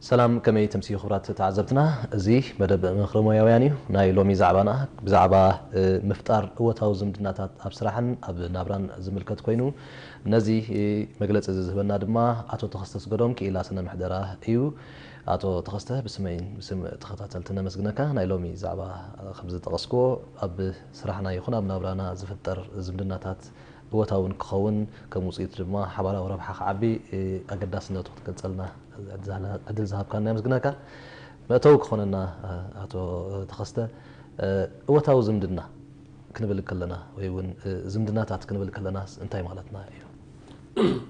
ሰላም፣ ከመይ ትምስዩ ክቡራት ተዓዘብትና? እዚ መደብ ምኽሪ ሞያውያን እዩ። ናይ ሎሚ ዛዕባና ብዛዕባ፣ እ፣ ምፍጣር እወታዊ ዝምድናታት ኣብ ስራሕን ኣብ ናብራን ዝምልከት ኮይኑ፣ ነዚ፣ እ፣ መግለጺ እዚ ዝህበና ድማ ኣቶ ተኸስተ ኣስገዶም፣ ክኢላ ስነ ምሕደራ እዩ። ኣቶ ተኸስተ፣ ብስመይን ብስም ተኸታተልቲ ነመስግነካ። ናይ ሎሚ ዛዕባ፣ እ፣ ከም ዝጠቐስክዎ፣ ኣብ ስራሕና ይኹን ኣብ ናብራና ዝፍጠር ዝምድናታት እወታውን ክኸውን፣ ከም ውጽኢቱ ድማ ሓባራዊ ረብሓ ክዓቢ፣ እ፣ ኣገዳስነቱ ክትገልጸልና ዕድል ዝሃብካና የመስግነካ። መእተዊ ክኾነና፣ እ፣ ኣቶ ተኸስተ፣ እ፣ እወታዊ ዝምድና ክንብል ከለና ወይ እውን፣ እ፣ ዝምድናታት ክንብል ከለና እንታይ ማለትና እዩ?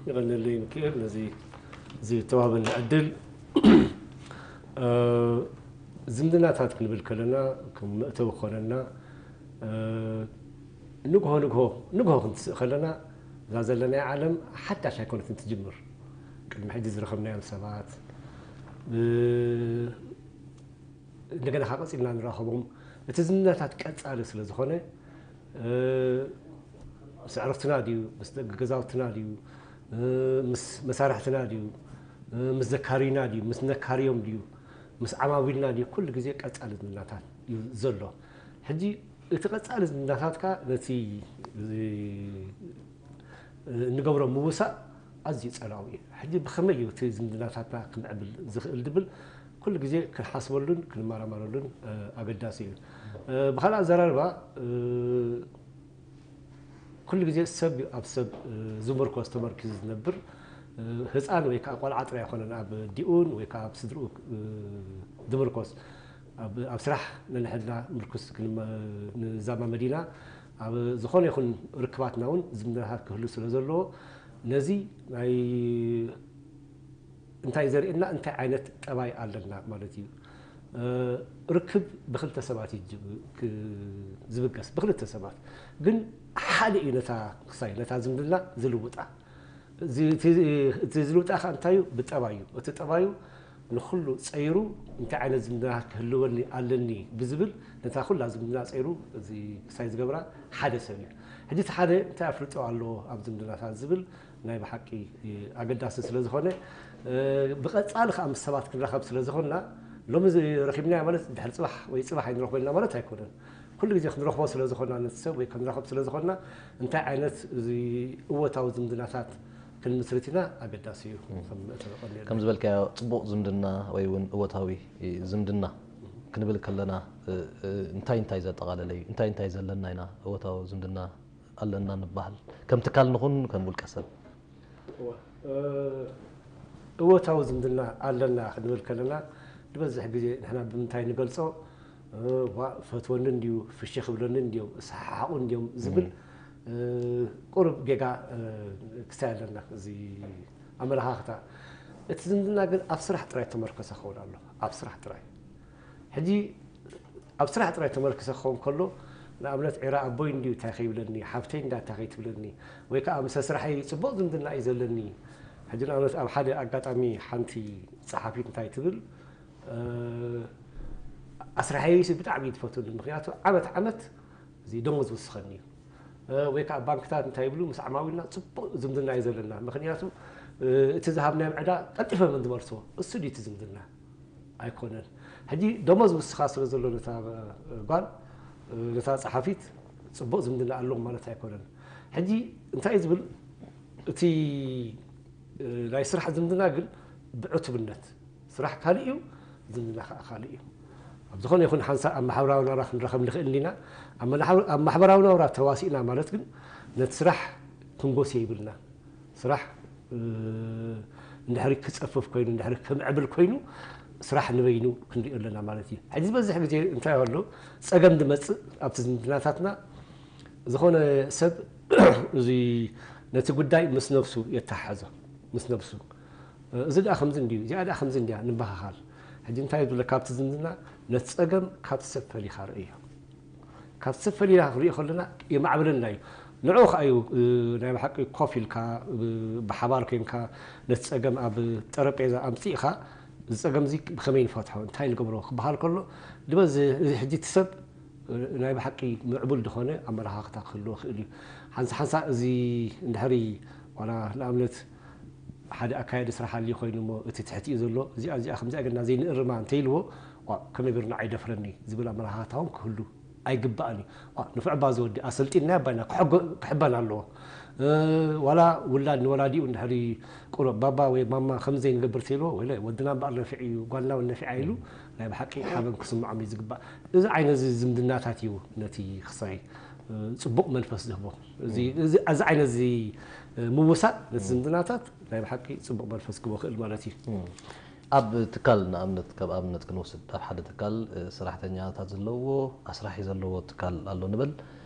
ይቐንለይ ሚካኤል፣ ነዚ ዝተዋህበኒ ዕድል። እ፣ ዝምድናታት ክንብል ከለና፣ ከም መእተዊ ክኾነና፣ እ፣ ንግሆ ንግሆ ንግሆ ክንትስእ ከለና፣ እዛ ዘለናያ ዓለም ሓዳሽ ኣይኮነትን ትጅምር። ቅድሚ ሕጂ ዝረኸብናዮም ሰባት፣ ብ-፣ እንደገና ካብ ቀፂልና ንራኸቦም። እቲ ዝምድናታት ቀፃሊ ስለ ዝኾነ፣ እ፣ ምስ ኣዕርኽትና ድዩ፣ ምስ ደቂ ገዛውትና ድዩ፣ እ፣ ምስ መሳርሕትና ድዩ፣ እ፣ ምስ ዘካርዩና ድዩ፣ ምስ ነካርዮም ድዩ፣ ምስ ዓማዊልና ድዩ፣ ኩሉ ግዜ ቀፃሊ ዝምድናታት እዩ ዘሎ። ሕጂ እቲ ቀፃሊ ዝምድናታትካ ነቲ፣ እ፣ እንገብሮ ምውሳእ ኣዝዩ ጸላዊ እዩ። ሕጂ ብኸመይ እዩ እቲ ዝምድናታትና ክምዕብል ዝኽእል ድብል ኩሉ ግዜ ክንሓስበሉን ክንመራመረሉን፣ እ፣ ኣገዳሲ እዩ። እ፣ ብኻልእ ኣዘራርባ፣ እ፣ ኩሉ ግዜ ሰብ ኣብ ሰብ፣ እ፣ ዝምርኮስ ተመርኪዙ ዝነብር፣ እ፣ ህፃን ወይ ከዓ ቆልዓ ጥራይ ኣይኮነን ኣብ ዲኡን ወይ ከዓ ኣብ ስድርኡ፣ እ፣ ዝምርኮስ። ኣብ፣ ኣብ ስራሕ ነንሕድና ምርኩስ ክንመ-፣ ንዛማመድ ኢና። ኣብ ዝኾነ ይኹን ርክባትና እውን ዝምድናታት ክህሉ ስለ ዘለዎ፣ ነዚ ናይ እንታይ ዘርእየና፣ እንታይ ዓይነት ጠባይ ኣለና ማለት እዩ። እ፣ ርክብ ብክልተ ሰባት እዩ ጅ-፣ ክ-፣ ዝብገስ፣ ብክልተ ሰባት። ግን ሓደ እዩ ነታ ክሳይ፣ ነታ ዝምድና ዝልውጣ። እዚ፣ እቲ፣ እቲ ዝልውጣ ኸዓ እንታይ እዩ? ብጠባይ እዩ። እቲ ጠባዩ ንኹሉ ጸይሩ፣ እንታይ ዓይነት ዝምድና ክህልወኒ ኣለኒ ብዝብል፣ ነታ ኩላ ዝምድና ጸይሩ፣ እዚ ክሳይ ዝገብራ ሓደ ሰብ እዩ። ሕጂ እቲ ሓደ እንታይ ኣፍልጦ ኣለዎ ኣብ ዝምድናታት ዝብል ናይ ብሓቂ ኣገዳሲ ስለ ዝኾነ፣ እ፣ ብቐጻሊ ኸዓ ምስ ሰባት ክንራኸብ ስለ ዝኾንና፣ ሎሚ እዚ ረኺብናዮ ማለት ድሕሪ ጽባሕ ወይ ጽባሕ ኣይንረኽቦ ኢና ማለት ኣይኮነን። ኩሉ ግዜ ክንረኽቦ ስለ ዝኾንና ነቲ ሰብ ወይ ክንራኸብ ስለ ዝኾንና፣ እንታይ ዓይነት እዚ እወታዊ ዝምድናታት ክንምስርት ኢና ኣገዳሲ እዩ። ከም መእተዊ ቀንዲ ከም ዝበልካዮ፣ ጽቡቕ ዝምድና ወይ እውን እወታዊ ዝምድና ክንብል ከለና፣ እ፣ እ፣ እንታይ እንታይ ዘጠቓለለ እዩ? እንታይ እንታይ ዘለና ኢና እወታዊ ዝምድና ኣለና ንበሃል? ከም ትካል ንኹን ከም ውልቀ ሰብ? እወ፣ እ፣ እወታዊ ዝምድና ኣለና ክንብል ከለና፣ ዝበዝሕ ግዜ ንሕና ብምንታይ ንገልጾ? እ፣ ዋ፣ ፈትወኒ እንድዩ፣ ፍሽኽ ይብለኒ እንድዮም፣ እሰሓሓቑ እንድዮም ዝብል፣ እ፣ ቁሩብ ጌጋ፣ እ፣ ክስታይ ኣለና። እዚ ኣመለኻኽታ፣ እቲ ዝምድና ግን ኣብ ስራሕ ጥራይ ተመርኮሰ ክኸውን ኣሎ። ኣብ ስራሕ ጥራይ። ሕጂ ኣብ ስራሕ ጥራይ ተመርኪሰ ክኸውን ከሎ፣ ንኣብነት ዒራ ኣቦይ እንድዩ እንታይ ከይብለኒ፣ ሓፍተይ እንዳ እንታይ ከይትብለኒ፣ ወይ ከዓ ምስ ስራሐይ ጽቡቕ ዝምድና እዩ ዘለኒ። ሕጂ ንኣብነት ኣብ ሓደ ኣጋጣሚ ሓንቲ ጸሓፊት እንታይ ትብል፣ እ፣ ኣስራሐይሲ ብጣዕሚ እዩ ትፈትወኒ፣ ምኽንያቱ ዓመት ዓመት እዚ ደሞዝ ዝውስኸኒ እዩ። እ፣ ወይ ከዓ ባንክታት እንታይ ይብሉ፣ ምስ ዓማዊልና ጽቡቕ ዝምድና እዩ ዘለና፣ ምኽንያቱ፣ እ፣ እቲ ዝሃብናዮም ዕዳ ቀልጢፈ መን ዝመልስዎ፣ እሱ ድዩ እቲ ዝምድና? ኣይኮነን። ሕጂ ደሞዝ ውስኻ ስለ ዘሎ ነታ ጓል፣ ነታ ጸሓፊት ጽቡቕ ዝምድና ኣለዎም ማለት ኣይኮነን። ሕጂ እንታይ እዩ ዝብል፣ እቲ ናይ ስራሕ ዝምድና ግን ብዕቱብነት፣ ስራሕ ካልእ እዩ፣ ዝምድና ከዓ ካልእ እዩ። ኣብ ዝኾነ ይኹን ሓንሳእ ኣብ ማሕበራዊ ናብራ ክንረኸብ ንኽእል ኢና። ኣብ መናሕብ-፣ ኣብ ማሕበራዊ ናብራ ተዋሲእና ማለት ግን ነቲ ስራሕ ክንጎስዮ ይብልና። ስራሕ፣ እ፣ እንድሕሪ ክጸፍፍ ኮይኑ፣ እንድሕሪ ክምዕብል ኮይኑ፣ ስራሕ ንበይኑ ክንሪኦ ኣለና ማለት እዩ። ሕጂ ዝበዝሕ ግዜ እንታይ ኣሎ፣ ጸገም ዝመጽእ ኣብቲ ዝምድናታትና፣ ዝኾነ ሰብ እዚ ነቲ ጉዳይ ምስ ነብሱ የተሓሕዞ፣ ምስ ነብሱ። እዚ ደኣ ከምዚ እንድዩ፣ እዚኣ ደኣ ከምዚ እንድያ ንበሃሃል። ሕጂ እንታይ ዝብለካ፣ ኣብቲ ዝምድና ነቲ ጸገም ካብቲ ሰብ ፈሊኻ ርእዮ። ካብ ሰብ ፈሊና ክንሪኦ ከለና የማዕብለና እዩ። ንዕኡ ከዓ እዩ፣ እ፣ ናይ ብሓቂ ኮፍ ኢልካ፣ ብ-፣ ብሓባር ኮይንካ ነቲ ጸገም ኣብ ጠረጴዛ ኣምጺእኻ፣ እዚ ጸገም እዚ ብኸመይ ንፈትሖ፣ እንታይ ንገብሮ ክበሃል ከሎ፣ ድበ እዚ፣ እዚ ሕጂ እቲ ሰብ፣ እ፣ ናይ ብሓቂ ምዕቡል ዝኾነ ኣመለኻኽታ ክህልዎ ይኽእል እዩ። ሓንሳ ሓንሳ እዚ እንድሕሪ ዋላ ንኣብነት ሓደ ኣካያዲ ስራሕ ኣልዩ ኮይኑ እሞ እቲ ትሕቲኡ ዘሎ እዚኣ እዚኣ ከምዚኣ ገና ዘይንእርማ እንተይልዎ፣ ዋ፣ ከመይ ገይሩ ንዓይ ደፍረኒ ዝብል ኣመለኻኽታ እውን ክህሉ ኣይግባእን እዩ። ዋ፣ ንፉዕ እባ ዝወዲ ኣሰልጢንና ኣባይና ክሕጎ-፣ ክሕበን ኣለዎ። እ፣ ዋላ ውላድ ንወላዲኡ እንድሕሪ ቁሩብ ባባ ወይ ማማ ከም ዘይንገብር ተይልዎ፣ ወይለ ወድና እምበኣር ነፊዕ እዩ፣ ጓልና እውን ነፊዓ ኢሉ ናይ ብሓቂ ሓበን ክስምዖም እዩ ዝግባእ። እዚ ዓይነት እዚ ዝምድናታት እዩ ነቲ ክሳይ፣ እ፣ ጽቡቕ መንፈስ ዝህቦ። እዚ፣ እዚ፣ እዚ ዓይነት እዚ፣ እ፣ ምውሳድ ነቲ ዝምድናታት ናይ ብሓቂ ጽቡቕ መንፈስ ክህቦ ክእል ማለት እዩ። ኣብ ትካል ንኣብነት፣ ካብ ኣብነት ክንወስድ፣ ኣብ ሓደ ትካል፣ እ፣ ሰራሕተኛታት ዘለዎ፣ ኣስራሒ ዘለዎ ትካል ኣሎ ንበል።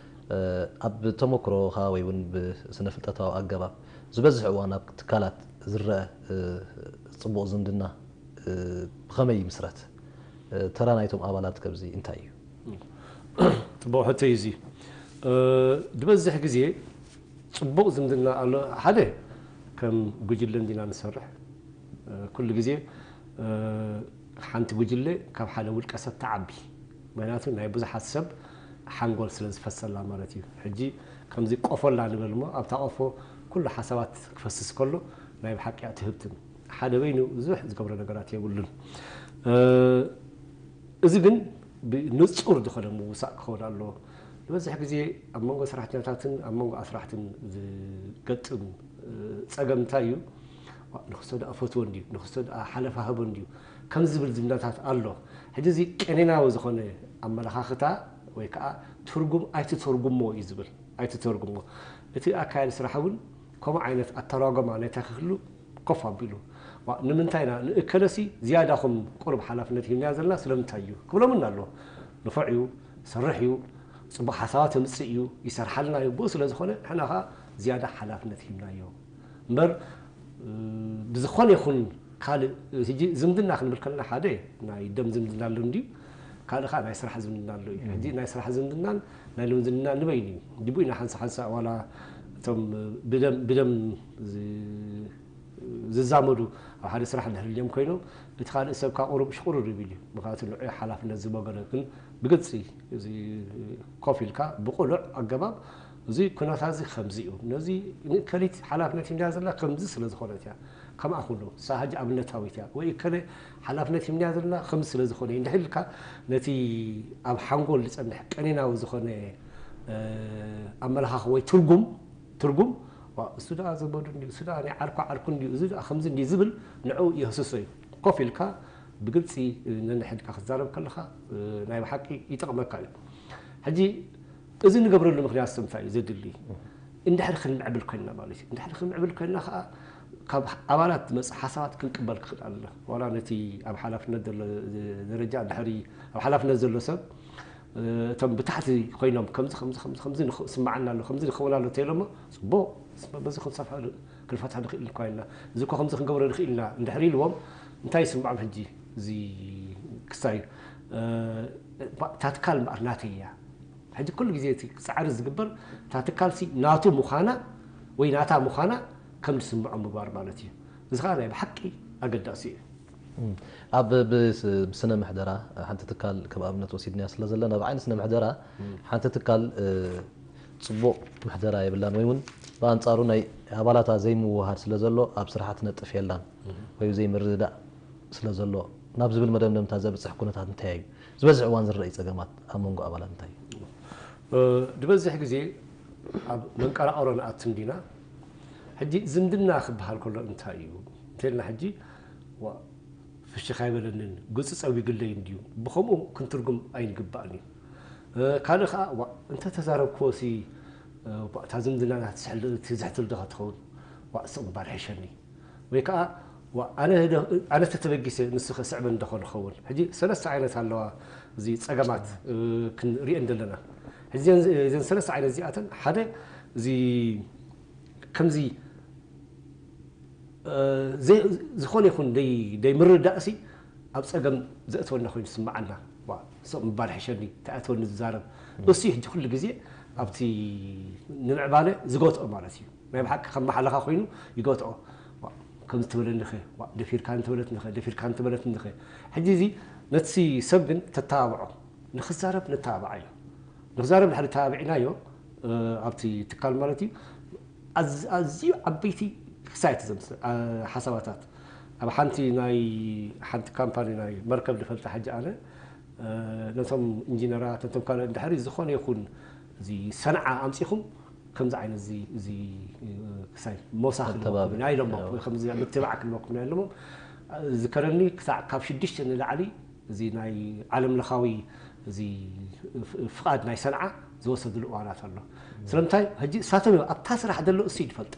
እ፣ ኣብ ተመክሮኻ ወይ እውን ብስነ ፍልጠታዊ ኣገባብ ዝበዝሕ እዋን ኣብ ትካላት ዝረአ፣ እ፣ ጽቡቕ ዝምድና፣ እ፣ ብኸመይ ይምስረት? እ፣ ተራ ናይቶም ኣባላት ከብዚ እንታይ እዩ? ጽቡቕ ሕቶ እዩ እዚ። እ፣ ዝበዝሕ ግዜ ጽቡቕ ዝምድና ኣሎ። ሓደ ከም ጉጅለ እንዲና ንሰርሕ። እ፣ ኩሉ ግዜ፣ እ፣ ሓንቲ ጉጅለ ካብ ሓደ ውልቀ ሰብ ትዓቢ። ምኽንያቱ ናይ ብዙሓት ሰብ ሓንጎል ስለ ዝፈሰላ ማለት እዩ። ሕጂ ከምዚ ቆፎ ኣላ ንበል እሞ ኣብታ ቆፎ ኩሉ ሓሳባት ክፈስስ ከሎ ናይ ብሓቂ እያ ትህብትም። ሓደ በይኑ ብዙሕ ዝገብሮ ነገራት የብሉን። እ፣ እዚ ግን ብንጹር ዝኾነ ምውሳእ ክኸውን ኣለዎ። ዝበዝሕ ግዜ ኣብ መንጎ ሰራሕተኛታትን ኣብ መንጎ ኣስራሕትን ዝገጥም፣ እ፣ ጸገም እንታይ እዩ? ዋ፣ ንክስቶ ደኣ ፈትዎ እንድዩ፣ ንክስቶ ደኣ ሓለፋ ህቦ እንድዩ፣ ከም ዝብል ዝምድናታት ኣሎ። ሕጂ እዚ ቀኔናዊ ዝኾነ ኣመለኻኽታ ወይ ከዓ ትርጉም ኣይትተርጉሞ እዩ ዝብል፣ ኣይትተርጉሞ። እቲ ኣካያዲ ስራሕ እውን ከምኡ ዓይነት ኣተራጎማ ናይታ ክህሉ ኮፍ ኣቢሉ፣ ዋ፣ ንምንታይ ኢና ንእከለሲ ዝያዳኹም ቁሩብ ሓላፍነት ሂብናዮ ዘለና ስለምንታይ እዩ ክብሎምን ኣሎ። ንፉዕ እዩ፣ ሰርሕ እዩ፣ ጽቡቕ ሓሳባት የምጽእ እዩ፣ ይሰርሓልና እዩ። ብኡ ስለ ዝኾነ ንሕና ኸኣ ዝያዳ ሓላፍነት ሂብናዮ እምበር፣ እ፣ ብዝኾነ ይኹን ካልእ፣ ሕጂ ዝምድና ክንብል ከለና ሓደ ናይ ደም ዝምድና ኣሎ እንድዩ፣ ካልእ ኸኣ ናይ ስራሕ ዝምድና ኣሎ እዩ። ሕጂ ናይ ስራሕ ዝምድናን ናይ ደም ዝምድና ንበይኑ እዩ። ዲቡ ኢና ሓንሳ ሓንሳ ዋላ እቶም ብደም፣ ብደም ዝ-፣ ዝዛመዱ ኣብ ሓደ ስራሕ እንድሕር ኢልዮም ኮይኖም፣ እቲ ካልእ ሰብ ካብ ቁሩብ ሽቁርር ይብል እዩ። ምኽንያቱ ንዑ ሓላፍነት ዝቦ ገለ ግን ብግልጺ እዚ ኮፍ ኢልካ ብቁሉዕ ኣገባብ እዚ ኩነታት እዚ ከምዚ እዩ። ነዚ ንእከሊት ሓላፍነት ሂብና ዘለና ከምዚ ስለ ዝኾነት እያ። ከምኣ ኩሉ ንሳ ሕጂ ኣብነታዊት እያ። ወይ እከለ ሓላፍነት ሂብና ዘለና ከምዚ ስለ ዝኾነ እዩ። እንድሕር ኢልካ ነቲ ኣብ ሓንጎል ዝጸንሕ ቀኔናዊ ዝኾነ፣ እ፣ ኣመለኻኽ ወይ ትርጉም፣ ትርጉም፣ ዋ፣ እሱ ደኣ ዘመዱ እንድዩ፣ እሱ ደኣ ናይ ዓርኩ ዓርኩ እንድዩ፣ እዚ ደኣ ከምዚ እንድዩ ዝብል ንዕኡ የህስሶ እዩ። ኮፍ ኢልካ ብግልጺ ነንሕድካ ክትዛረብ ከለኻ፣ እ፣ ናይ ብሓቂ ይጠቕመካ እዩ። ሕጂ እዚ ንገብረሉ ምኽንያት እንታይ እዩ ዘድሊ? እንድሕር ክንምዕብል ኮይንና ማለት እዩ። እንድሕር ክንምዕብል ኮይንና ኸኣ ካብ ኣባላት ዝመጽእ ሓሳባት ክንቅበል ክኽእል ኣለና። ዋላ ነቲ ኣብ ሓላፍነት ዘሎ ደረጃ እንድሕሪ ኣብ ሓላፍነት ዘሎ ሰብ፣ እ፣ እቶም ብታሕቲ ኮይኖም ከምዚ፣ ከምዚ፣ ከምዚ፣ ከምዚ ንኽ-፣ ስምዓና ኣሎ፣ ከምዚ ንኸውን ኣሎ እንተኢሎሞ፣ ጽቡቕ፣ በዚ ክንሰፍሖ ን-፣ ክንፈትሖ ንኽእል እኳ ኢና። እዚ እኮ ከምዚ ክንገብሮ ንኽእል ኢና እንድሕር ኢልዎም፣ እንታይ ይስምዖም ሕጂ? እዚ ክሳይ፣ እ፣ እታ ትካል እምበኣር ናተይ እያ። ሕጂ ኩሉ ግዜ እቲ ጻዕሪ ዝግበር እታ ትካልሲ ናቱ ምዃና ወይ ናታ ምዃና ከም ዝስምዖ ምግባር ማለት እዩ። እዚ ኸኣ ናይ ብሓቂ ኣገዳሲ እዩ። እም፣ ኣብ ብስ-፣ ብስነ ምሕደራ ሓንቲ ትካል ከም ኣብነት ወሲድናያ ስለ ዘለና፣ ኣብ ዓይኒ ስነ ምሕደራ እም። ሓንቲ ትካል፣ እ፣ ጽቡቕ ምሕደራ የብላን ወይ እውን ብኣንጻሩ ናይ ኣባላታ ዘይምውሃድ ስለ ዘሎ ኣብ ስራሓ ትነጥፍ የላን እም። ወይ ዘይምርድዳእ ስለ ዘሎ ናብ ዝብል መደምደምታ ዘብጽሕ ኩነታት እንታይ እዩ? ዝበዝሕ እዋን ዝረኣዩ ጸገማት ኣብ መንጎ ኣባላት እንታይ እዩ? እ፣ ዝበዝሕ ግዜ ኣብ መንቀራቕሮ ንኣቱ እንዲና። ሕጂ ዝምድና ክበሃል ከሎ እንታይ እዩ እንተልና፣ ሕጂ ዋ፣ ፍሽኽ ኣይበለንን፣ ገጹ ጸዊግለይ እንድዩ፣ ብኸምኡ ክንትርጉም ኣይንግባእን እዩ። እ፣ ካልእ ኸኣ፣ ዋ፣ እንተ ተዛረብክዎሲ፣ እ፣ ዋ፣ እታ ዝምድናና ትስሕል-፣ ትዝሕትል ዶ ኸትኸውን? ዋ፣ ስቕ ምባል ይሕሸኒ። ወይ ከኣ፣ ዋ፣ ኣነ ዶ-፣ ኣነ ተተበጊሰ ንሱ ኸስዕበኒ ዶ ኾን ኸውን? ሕጂ ሰለስተ ዓይነት ኣለዋ እዚ ጸገማት፣ እ፣ ክንሪኤን ዘለና። ሕጂ እዘን፣ እዘን ሰለስተ ዓይነት እዚኣተን፣ ሓደ እዚ ከምዚ፣ እ፣ ዘይ-፣ ዝኾነ ይኹን ደይ-፣ ደይምርዳእሲ ኣብ ጸገም ዘእትወና ኮይኑ ይስምዓና። ዋ፣ ስቕ ምባል ይሕሸኒ፣ ተኣትወኒ ዝዛረብ። እሱ እዩ ሕጂ ኩሉ ግዜ ኣብቲ ንምዕባለ ዝጎትኦ ማለት እዩ። ናይ ብሓቂ ከም ማሕለኻ ኮይኑ ይጎትኦ። ዋ፣ ከምዚ ትበለኒ ኸ፣ ዋ፣ ደፊርካ እንተበለትኒ ኸ፣ ደፊርካ እንተበለትኒ ኸ። ሕጂ እዚ ነቲ ሰብ ግን ተተባብዖ። ንኽዛረብ ነተባብዓዮ። ንኽዛረብ ድሕሪ ተባቢዕናዮ፣ እ፣ ኣብቲ ትካል ማለት እዩ፣ ኣዝ-፣ ኣዝዩ ዓበይቲ ክሳይ እቲ ዘምስ ሓሳባታት ኣብ ሓንቲ ናይ ሓንቲ ካምፓኒ ናይ መርከብ ዝፈልጣ ሕጂ ኣነ ነቶም ኢንጂነራት ነቶም ካልኦት ድሕሪ ዝኾነ ይኹን እዚ ሰንዓ ኣምፂኹም ከምዚ ዓይነት እዚ እዚ ክሳይ ሞሳ ክልበኩም ኢና ኢሎሞ ወይ ከምዚ ምትባዕ ክልበኩም ኢና ኢሎሞ ዝከረኒ ክሳዕ ካብ ሽዱሽተ ንላዕሊ እዚ ናይ ዓለም ለኻዊ እዚ ፍቓድ ናይ ሰንዓ ዝወሰድሉ እዋናት ኣሎ። ስለምንታይ ሕጂ እሳቶም እዮም ኣብታ ስራሕ ዘሎ እሱ ይፈልጣ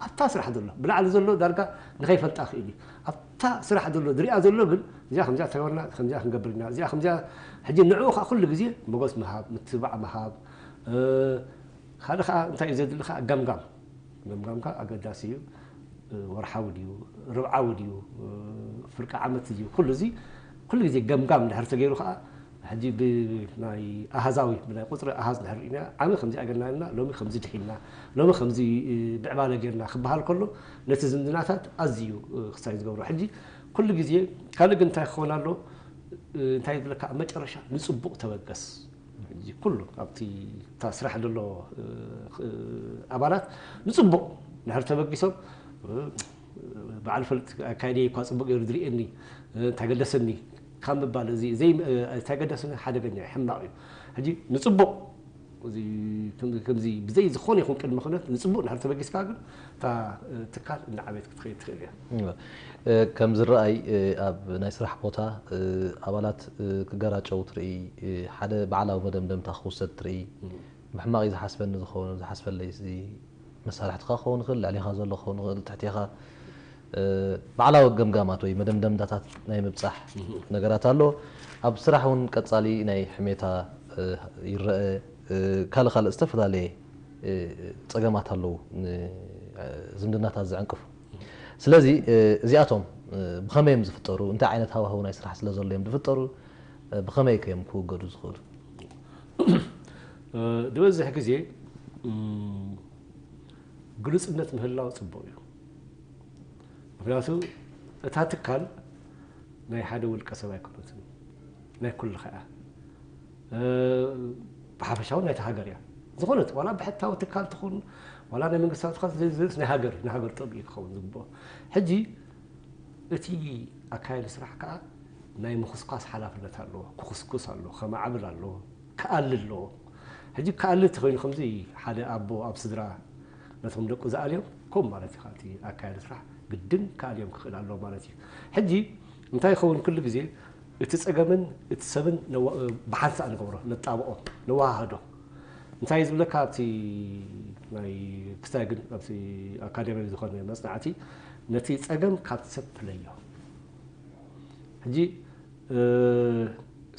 ኣብታ ስራሕ ዘሎ ብላዕሊ ዘሎ ዳርጋ ንኸይፈልጣ ክእል እዩ። ኣብታ ስራሕ ዘሎ ዝሪኣ ዘሎ ግን እዚኣ ከምዚኣ ተገበርና ከምዚኣ ክንገብር ኢና እዚኣ ከምዚኣ ሕጂ ንዕኡ ከዓ ኩሉ ግዜ መጎስ ምሃብ ምትባዕ ምሃብ ካልእ ከዓ እንታይ እዩ ዘድሊ ከዓ ገምጋም ገምጋምካ ኣገዳሲ እዩ። ወርሓዊ ድዩ ርብዓዊ ድዩ ፍርቂ ዓመት ድዩ ኩሉ እዚ ኩሉ ግዜ ገምጋም ድሕር ተገይሩ ከዓ ሕጂ ብናይ ኣሃዛዊ ብናይ ቁፅሪ ኣሃዝ ድሕር ኢና ዓሚ ከምዚ ኣገርና ሎሚ ከምዚ ድሒና ሎሚ ከምዚ ብዕባለ ጌርና ክበሃል ከሎ ነቲ ዝምድናታት ኣዝዩ ክሳይ ዝገብሮ ሕጂ ኩሉ ግዜ ካልእ ግን እንታይ ክኸውን ኣሎ እንታይ ዝብለካ ኣብ መጨረሻ ንፅቡቕ ተበገስ ኩሉ ኣብቲ እታ ስራሕ ዘሎ ኣባላት ንፅቡቕ ድሕር ተበጊሶም በዓል ፈልጥ ኣካይደ እኳ ፅቡቅ ገይሩ ዝርእየኒ እንታይ ገደሰኒ ካብ ምባል እዚ እንታይ ገደሰኒ ሓደገኛ ሕማቕ እዩ። ሕጂ ንፅቡቅ ከምዚ ብዘይ ዝኾነ ይኹን ቅድሚ ክነት ንፅቡቅ ድሕር ተበጊስካ ግን እታ ትካል እንዳዓበየት ክትኸይድ ትኽእል እያ። ከም ዝረኣይ ኣብ ናይ ስራሕ ቦታ ኣባላት ክገራጨው ትርኢ ሓደ ባዕላዊ መደምደምታ ክውሰድ ትርኢ ብሕማቕ እዩ ዝሓስበኒ ዝኸውን ዝሓስበለይ እዚ መሳርሕትኻ ክኸውን ይኽእል ልዕሊኻ ዘሎ ክኸውን ይኽእል ትሕቴኻ ባዕላዊ ገምጋማት ወይ መደምደምዳታት ናይ ምብፃሕ ነገራት ኣሎ። ኣብ ስራሕ እውን ቀፃሊ ናይ ሕሜታ ይረአ ካልእ ካልእ ዝተፈላለየ ፀገማት ኣለዉ ዝምድናታት ዘዕንቅፉ። ስለዚ እዚኣቶም ብኸመይ እዮም ዝፍጠሩ እንታይ ዓይነት ሃዋህው ናይ ስራሕ ስለ ዘሎ እዮም ዝፍጠሩ ብኸመይ ከ እዮም ክውገዱ ዝኽእሉ? ዝበዝሕ ግዜ ግሉፅነት ምህላው ፅቡቕ እዩ። ምክንያቱ እታ ትካል ናይ ሓደ ውልቀ ሰብ ኣይኮነትን ናይ ኩሉ ከኣ ብሓፈሻዊ ናይቲ ሃገር እያ ዝኾነት ዋላ ብሕታዊ ትካል ትኹን ዋላ ናይ መንግስታዊ ትካል ዘይዝስ ናይ ሃገር ናይ ሃገር ጥቕሚ ክኸውን ዝግብኦ። ሕጂ እቲ ኣካያዲ ስራሕ ከዓ ናይ ምኹስኳስ ሓላፍነት ኣለዎ። ክኹስኩስ ኣለዎ፣ ከማዕብል ኣለዎ፣ ክኣሊ ኣለዎ። ሕጂ ክኣሊ እንተኾይኑ ከምዚ ሓደ ኣቦ ኣብ ስድራ ነቶም ደቁ ዝኣልዮም ከምኡ ማለት እዩ። እቲ ኣካያዲ ስራሕ ግድን ክኣልዮም ክኽእል ኣለዎ ማለት እዩ። ሕጂ እንታይ ይኸውን ኩሉ ግዜ እቲ ጸገምን እቲ ሰብን ብሓንሳእ ንገብሮ፣ ነጣብቖ፣ ነወሃህዶ። እንታይ ዝብለካ ኣብቲ ናይ ክስታይ ግን ኣብቲ ኣካዳሚያዊ ዝኾነ መጽናዕቲ ነቲ ጸገም ካብቲ ሰብ ፍለዮ። ሕጂ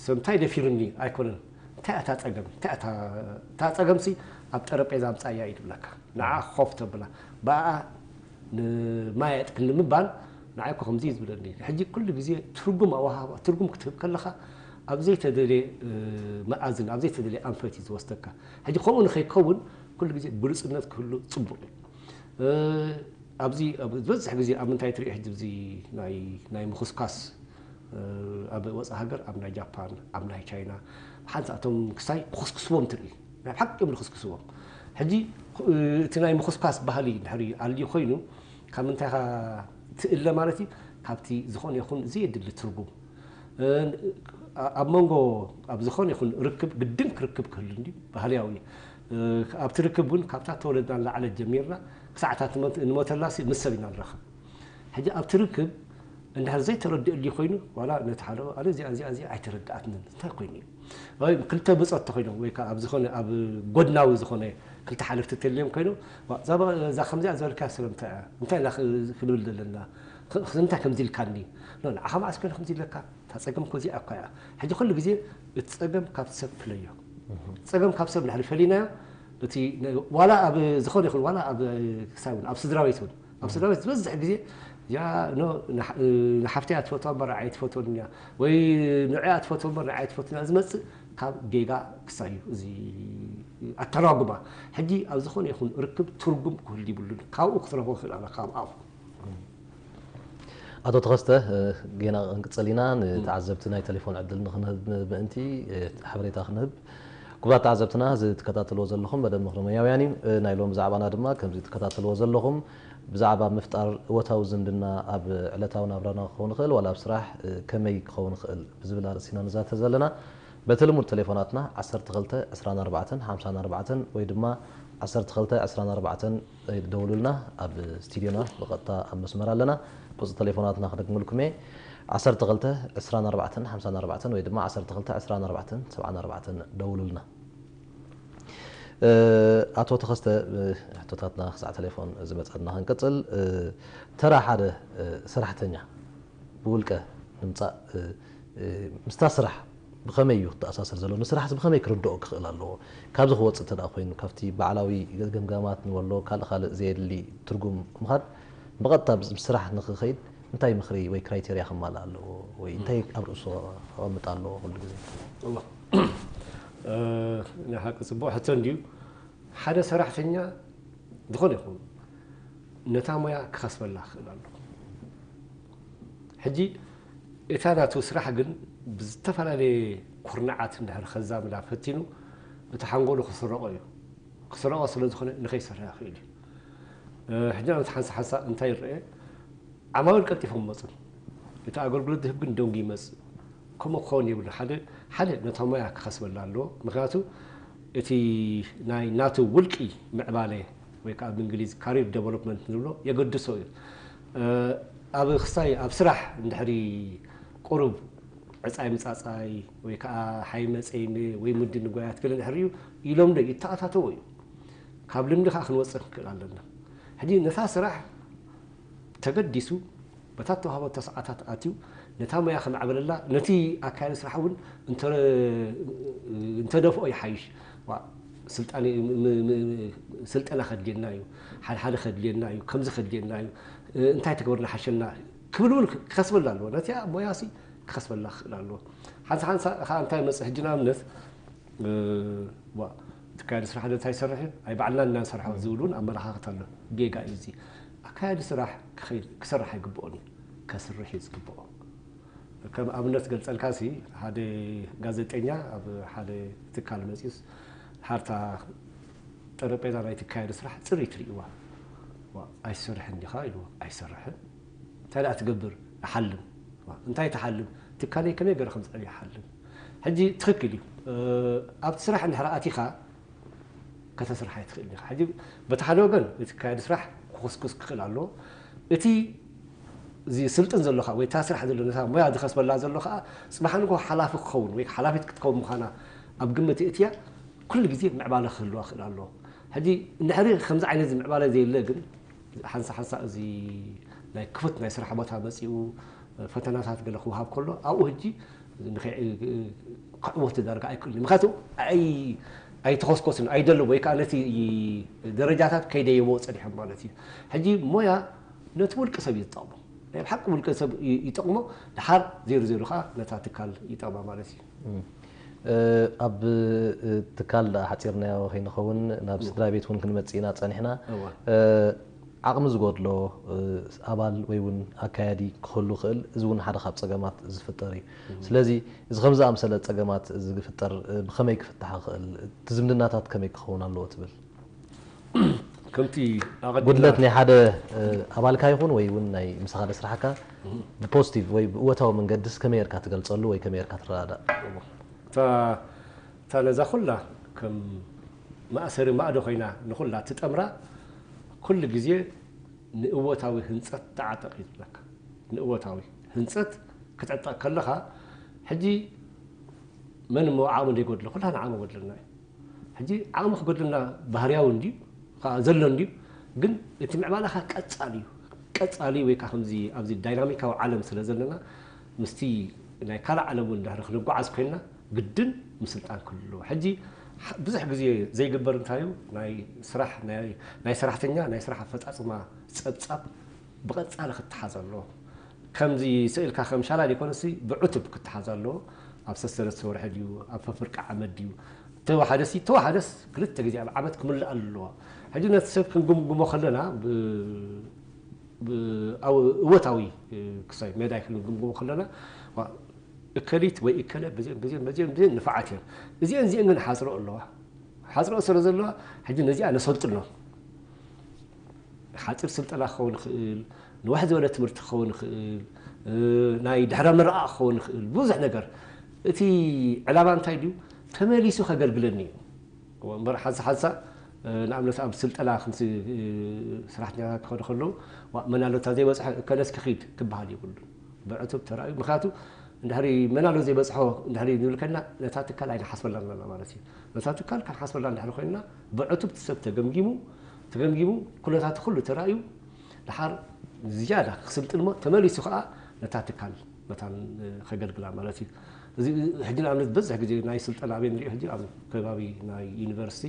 ሰብ እንታይ ደፊሩኒ ኣይኮነን እንታይ እታ ጸገም እንታይ እታ ጸገም ሲ ኣብ ጠረጴዛ ኣምጻያ እዩ ዝብለካ ንዓ ኮፍ ተብላ ብኣ ንማየጥ ክንምባል ንዓይ እኮ ከምዚ እዩ ዝብለኒ ሕጂ ኩሉ ግዜ ትርጉም ኣወሃባ ትርጉም ክትህብ ከለኻ ኣብ ዘይተደልየ መኣዝን ኣብ ዘይተደልየ ኣንፈት እዩ ዝወስደካ ሕጂ ከምኡ ንኸይከውን ኩሉ ግዜ ግሉጽነት ክህሉ ጽቡቕ እዩ ኣብዚ ዝበዝሕ ግዜ ኣብ ምንታይ ትርኢ ሕጂ እዚ ናይ ምኹስኳስ ኣብ ወፃእ ሃገር ኣብ ናይ ጃፓን ኣብ ናይ ቻይና ሓንሳእቶም ክሳይ ክኹስኩስዎም ትርኢ ናይ ሓቂ እዮም ዝኹስኩስዎም ሕጂ እቲ ናይ ምኹስኳስ ባህሊ ድሕሪ ኣልዩ ኮይኑ ካብ ምንታይ ትእለ ማለት እዩ ካብቲ ዝኾነ ይኹን ዘየድሊ ትርጉም ኣብ መንጎ ኣብ ዝኾነ ይኹን ርክብ ግድን ክርክብ ክህሉ እንዲ ባህልያዊ ኣብቲ ርክብ እውን ካብታ ተወለድና ንላዕለት ጀሚርና ክሳዕታት ንሞተላሲ ምስ ሰብ ኢና ንረኽብ ሕጂ ኣብቲ ርክብ እንድሕር ዘይተረድእ ልዩ ኮይኑ ዋላ ነቲ ሓደ ኣነ እዚኣ እዚኣ እዚኣ ኣይተረድኣትንን እንታይ ኮይኑ እዩ ወይ ክልተ ብፆት ተኮይኖም ወይ ከዓ ኣብ ዝኾነ ኣብ ጎድናዊ ዝኾነ ክልተ ሓለፍቲ ተልዮም ኮይኖም እዛ ከምዚኣ ዝበልካ ስለምንታይ እያ እንታይ ኢና ክንብል ዘለና ስለምንታይ ከምዚ ኢልካኒ ንዓኻ መዓስ ኮይኑ ከምዚ ኢለካ እታ ጸገም እኮ እዚኣ እኳ እያ ሕጂ ኩሉ ግዜ እቲ ጸገም ካብ ሰብ ፍለዮ ጸገም ካብ ሰብ ድሕሪ ፈሊናዮ እቲ ዋላ ኣብ ዝኾነ ይኹን ዋላ ኣብ ክሳብ እውን ኣብ ስድራ ቤት እውን ኣብ ስድራ ቤት ዝበዝሕ ግዜ ያ ንሓፍተይ ኣትፈትዋ እምበር ንዓይ ትፈትወኒ እያ ወይ ንዕኣ ትፈትወ እምበር ንዓይ ትፈትወኒ ዝመፅእ ካብ ጌጋ ክሳብ እዩ እዚ ኣተራጉማ ሕጂ ኣብ ዝኾነ ይኹን ርክብ ትርጉም ክህሉ ይብሉን ካብኡ ክትረኽቦ ክእል ኣለካ ኣብ ኣፉ ኣቶ ተኸስተ ጌና ክንቅፅል ኢና ንተዓዘብቲ ናይ ቴሌፎን ዕድል ንክንህብ ምእንቲ ሓበሬታ ክንህብ ክቡራት ተዓዘብትና እዚ ትከታተልዎ ዘለኹም መደብ ምኽሪ ሞያውያን እዩ ናይ ሎም ዛዕባና ድማ ከምዚ ትከታተልዎ ዘለኹም ብዛዕባ ምፍጣር እወታዊ ዝምድና ኣብ ዕለታዊ ናብራና ክኸውን ይኽእል ዋላ ኣብ ስራሕ ከመይ ክኸውን ይኽእል ብዝብል ኣርእስቲ ኢና ንዛተ ዘለና። በቲ ልሙድ ቴሌፎናትና ዓሰርተ ክልተ ዕስራን ኣርባዕተን ሓምሳን ኣርባዕተን ወይ ድማ ዓሰርተ ክልተ ዕስራን ኣርባዕተን ደውሉልና። ኣብ ስቱድዮና ብቐጥታ ኣብ መስመር ኣለና። ቁጽሪ ቴሌፎናትና ክደግመልኩም እየ። ዓሰርተ ክልተ ዕስራን ኣርባዕተን ሓምሳን ኣርባዕተን ወይ ድማ ዓሰርተ ክልተ ዕስራን ኣርባዕተን ሰብዓን ኣርባዕተን ደውሉልና። ኣቶ ተኸስተ፣ ሕቶታትና ክሳዕ ቴሌፎን ዝመፀና ክንቅፅል። ተራ ሓደ ሰራሕተኛ ብውልቀ ንምፃእ ምስታ ስራሕ ብኸመይ እዩ ክተኣሳሰር ዘለዎ? ንስራሕስ ብኸመይ ክርድኦ ክኽእል ኣለዎ? ካብዚ ክወፅእ እንተ ኮይኑ ካብቲ ባዕላዊ ገምጋማት ንበሎ ካልእ ካልእ ዘየድሊ ትርጉም ምኻድ ብቐጥታ ስራሕ ንክኸይድ እንታይ ምኽሪ ወይ ክራይቴርያ ክማልእ ኣለዎ ወይ እንታይ ኣብ ርእሱ ክቐምጥ ኣለዎ ኩሉ ግዜ? ናይ ሓቂ ፅቡቅ ሕቶ እንድዩ። ሓደ ሰራሕተኛ ዝኾነ ይኹን ነታ ሞያ ክኸስበላ ክኽእል ኣለዎ። ሕጂ እታ ናቱ ስራሕ ግን ብዝተፈላለየ ኩርናዓት እንድሕር ከዛምዳ ፈቲኑ እቲ ሓንጎሉ ክስረቆ እዩ። ክስረቆ ስለ ዝኾነ ንኸይሰርሕ ይኽእል እዩ። ሕጂ ንኣብነት ሓንሳ ሓንሳ እንታይ ይረአ? ዓማዊል ቀልጢፎም ይመፁ። እቲ ኣገልግሎት ዝህብ ግን ደንጉ ይመፅእ። ከምኡ ክኸውን የብሉ። ሓደ ሓደ ነታ ሞያ ክኸስበላ ኣለዎ። ምክንያቱ እቲ ናይ ናቱ ውልቂ ምዕባለ ወይ ከዓ ብእንግሊዝ ካሪር ዴቨሎፕመንት ንብሎ የገድሶ እዩ። ኣብ ክሳይ ኣብ ስራሕ እንድሕሪ ቁሩብ ዕፃይ ምፃፃይ ወይ ከዓ ሓይ መፀይመ ወይ ምድንጓያት ገለ እንድሕር እዩ ኢሎም ዶ ይተኣታተዎ እዩ። ካብ ልምዲ ከዓ ክንወፅእ ክንክእል ኣለና። ሕጂ ነታ ስራሕ ተገዲሱ በታ ተዋህበቶ ሰዓታት ኣትዩ ነታ ሞያ ከማዕበለላ ነቲ ኣካያዲ ስራሕ እውን እንተደፍኦ ይሓይሽ። ስልጠና ከድልየና እዩ፣ ሓድሓደ ከድልየና እዩ፣ ከምዚ ከድልየና እዩ፣ እንታይ ተግበርና ሓሸና ክብል እውን ክኸስበላ ኣለዎ። ነቲ ሞያ ሲ ክኸስበላ ክኽእል ኣለዎ። ሓንሳ ሓንሳ ከዓ እንታይ መፅእ ሕጂ ንኣብነት ዋ እቲ ኣካያዲ ስራሕ ዶ እንታይ ይሰርሕ እዩ? ኣይ ባዕልና ኢና ንሰርሖ ዝብል እውን ኣመለኻኽታ ኣሎ። ጌጋ እዩ እዚ። ኣካያዲ ስራሕ ክሰርሕ ኣይግብኦን እዩ፣ ከስርሕ እዩ ዝግብኦ። ከም ኣብነት ገልፀልካ ሲ ሓደ ጋዜጠኛ ኣብ ሓደ ትካል መፂኡስ ሓርታ ጠረጴዛ ናይቲ ኣካያዲ ስራሕ ፅርይ ትርእይዋ ኣይሰርሕን ዲኻ ኢልዎ። ኣይሰርሕን እንታይ ደኣ ትገብር? እሓልም። እንታይ ትሓልም? ትካለይ ከመይ ገይረ ከም ዝዕብይ እሓልም። ሕጂ ትኽክል እዩ። ኣብቲ ስራሕ እንድሕር ኣቲኻ ከተስርሓ ኣይትኽእልን ኢኻ። ሕጂ በቲ ሓደ ወገን እቲ ኣካያዲ ስራሕ ክኹስኩስ ክኽእል ኣለዎ። እቲ እዚ ስልጥን ዘሎኻ ወይ እታ ስራሕ ዘሎ ነታ ሞያ ዝኸስበላ ዘሎ ከዓ ፅባሕ ንግሆ ሓላፊ ክኸውን ወይ ሓላፊት ክትከውን ምዃና ኣብ ግምት የእትያ ኩሉ ግዜ ምዕባለ ክህልዋ ክኽእል ኣለዎ። ሕጂ እንድሕሪ ከምዚ ዓይነት ምዕባለ ዘየለ ግን ሓንሳ ሓንሳ እዚ ናይ ክፉት ናይ ስራሕ ቦታ መፂኡ ፈተናታት ገለ ክወሃብ ከሎ ኣብኡ ሕጂ ክዕወት ዳርጋ ኣይክእልን። ምክንያቱ ኣይተኾስኮስን ኣይደለዎ ወይ ከዓ ነቲ ደረጃታት ከይደየበዎ ፀኒሖም ማለት እዩ። ሕጂ ሞያ ነቲ ውልቂ ሰብ እዩ ዝጠቕሞ። ናይ ብሓቂ ውልቂ ሰብ ይጠቕሞ። ድሓር ዜሩ ዜሩ ከዓ ነታ ትካል ይጠቕማ ማለት እዩ። ኣብ ትካል ደኣ ሓፂርናዮ ከይንኸውን ናብ ስድራ ቤት እውን ክንመፅእ ኢና ፀኒሕና። ዓቕሚ ዝጎድሎ ኣባል ወይ እውን ኣካያዲ ክህሉ ይኽእል። እዚ እውን ሓደ ካብ ፀገማት ዝፍጠር እዩ። ስለዚ እዚ ከምዚ ኣምሰለ ፀገማት ዝፍጠር ብኸመይ ክፍታሕ ይኽእል? እቲ ዝምድናታት ከመይ ክኸውን ኣለዎ ትብል? ከምቲ ጉድለት ናይ ሓደ ኣባልካ ይኹን ወይ እውን ናይ ምሳኻ ደስራሕካ ብፖዚቲቭ ወይ ብእወታዊ መንገድስ ከመይ ጌርካ ትገልፀሉ ወይ ከመይ ጌርካ ትረዳዳእ? እታ ነዛ ኩላ ከም መእሰሪ ማእዶ ኮይና ንኩላ ትጠምራ ኩሉ ግዜ ንእወታዊ ህንፀት ተዓጠቕ እዩ ዝብለካ። ንእወታዊ ህንፀት ክትዕጠቕ ከለኻ ሕጂ መን እሞ ዓቕሚ ዘይጎድሎ ኩላና ዓቕሚ ጎድለና እዩ። ሕጂ ዓቕሚ ክጎድለና ባህርያዊ እንድዩ ከዓ ዘሎ እንድዩ፣ ግን እቲ ምዕባለኻ ቀፃሊ እዩ። ቀፃሊ ወይ ከዓ ከምዚ ኣብዚ ዳይናሚካዊ ዓለም ስለ ዘለና ምስቲ ናይ ካልእ ዓለም እውን እንድሕሪ ክንጓዓዝ ኮይንና ግድን ምስልጣን ክህሉ ኣለዎ። ሕጂ ብዙሕ ግዜ ዘይግበር እንታይ እዩ ናይ ስራሕ ናይ ሰራሕተኛ ናይ ስራሕ ኣፈፃፅማ ፀብፃብ ብቐፃሊ ክተሓዝ ኣለዎ። ከምዚ ስእልካ ከም ሻላ ዘይኮነሲ ብዕቱብ ክተሓዝ ኣለዎ። ኣብ ሰሰለስተ ወርሒ ድዩ ኣብ ፈፍርቂ ዓመት ድዩ ተወሓደሲ ተወሓደስ ክልተ ግዜ ኣብ ዓመት ክምልእ ኣለዎ። ሕጂ ነቲ ሰብ ክንግምግሞ ከለና እወታዊ ክሳይ ሜዳይ ክንግምግሞ ከለና እከሊት ወይ እከለ ብዜን ብዜን ብዜን ብዜን ንፋዓት እየን። እዚአን እዚአን ግን ሓፅሮ ኣለዋ። ሓፅሮ ስለ ዘለዋ ሕጂ ነዚኣ ነሰልጥኖ። ሓፂር ስልጠና ክኸውን ይኽእል፣ ንውሕ ዝበለ ትምህርቲ ክኸውን ይኽእል፣ ናይ ድሕረ ምረቓ ክኸውን ይኽእል፣ ብዙሕ ነገር። እቲ ዕላማ እንታይ ድዩ? ተመሊሱ ከገልግለኒ እዩ። እምበር ሓንሳ ሓንሳ ንኣብነት ኣብ ስልጠና ክምሲ ስራሕተኛታት ክኸዱ ከለዉ፣ መን ኣሎ እታ ዘይበፅሐ፣ እከለስ ክኺድ ክበሃል የብሉን። ብዕቱብ ተራእዩ። ምክንያቱ እንድሕሪ መን ኣሎ ዘይበፅሖ እንድሕሪ ንብል ከና፣ ነታ ትካል ኣይንሓስበላን ኣለና ማለት እዩ። ነታ ትካል ክንሓስበላ እንድሕሪ ኮይንና፣ ብዕቱብ እቲ ሰብ ተገምጊሙ፣ ተገምጊሙ ኩነታቱ ኩሉ ተራእዩ፣ ድሓር ዝያዳ ክስልጥን እሞ ተመሊሱ ከዓ ነታ ትካል መታን ከገልግላ ማለት እዩ። እዚ ሕጂ ንኣብነት በዝሕ ግዜ ናይ ስልጠና ኣበይ ንሪኦ? ሕጂ ኣብ ከባቢ ናይ ዩኒቨርሲቲ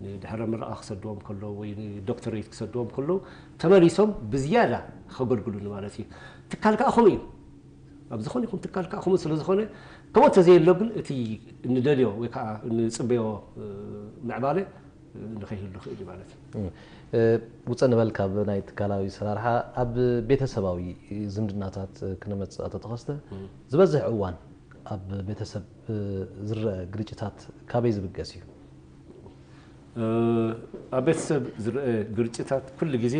ንድሕረ ምረቓ ክሰድዎም ከለዉ ወይ ንዶክተሬት ክሰድዎም ከለዉ፣ ተመሊሶም ብዝያዳ ከገልግሉኒ ማለት እዩ። ትካል ከዓ ከምኡ እዩ። ኣብ ዝኾነ ይኹን ትካል ከዓ ከምኡ ስለ ዝኾነ፣ ከምኡ እንተዘየሎ ግን እቲ እንደልዮ ወይ ከዓ እንፅበዮ ምዕባለ ንኸይህሉ ይኽእል እዩ ማለት እዩ። ውፅእ ንበል ካብ ናይ ትካላዊ ኣሰራርሓ፣ ኣብ ቤተሰባዊ ዝምድናታት ክንመፅእ፣ ኣቶ ተኸስተ፣ ዝበዝሕ እዋን ኣብ ቤተሰብ ዝረአ ግርጭታት ካበይ ዝብገስ እዩ? ኣብ ቤተሰብ ዝረአ ግርጭታት ኩሉ ግዜ፣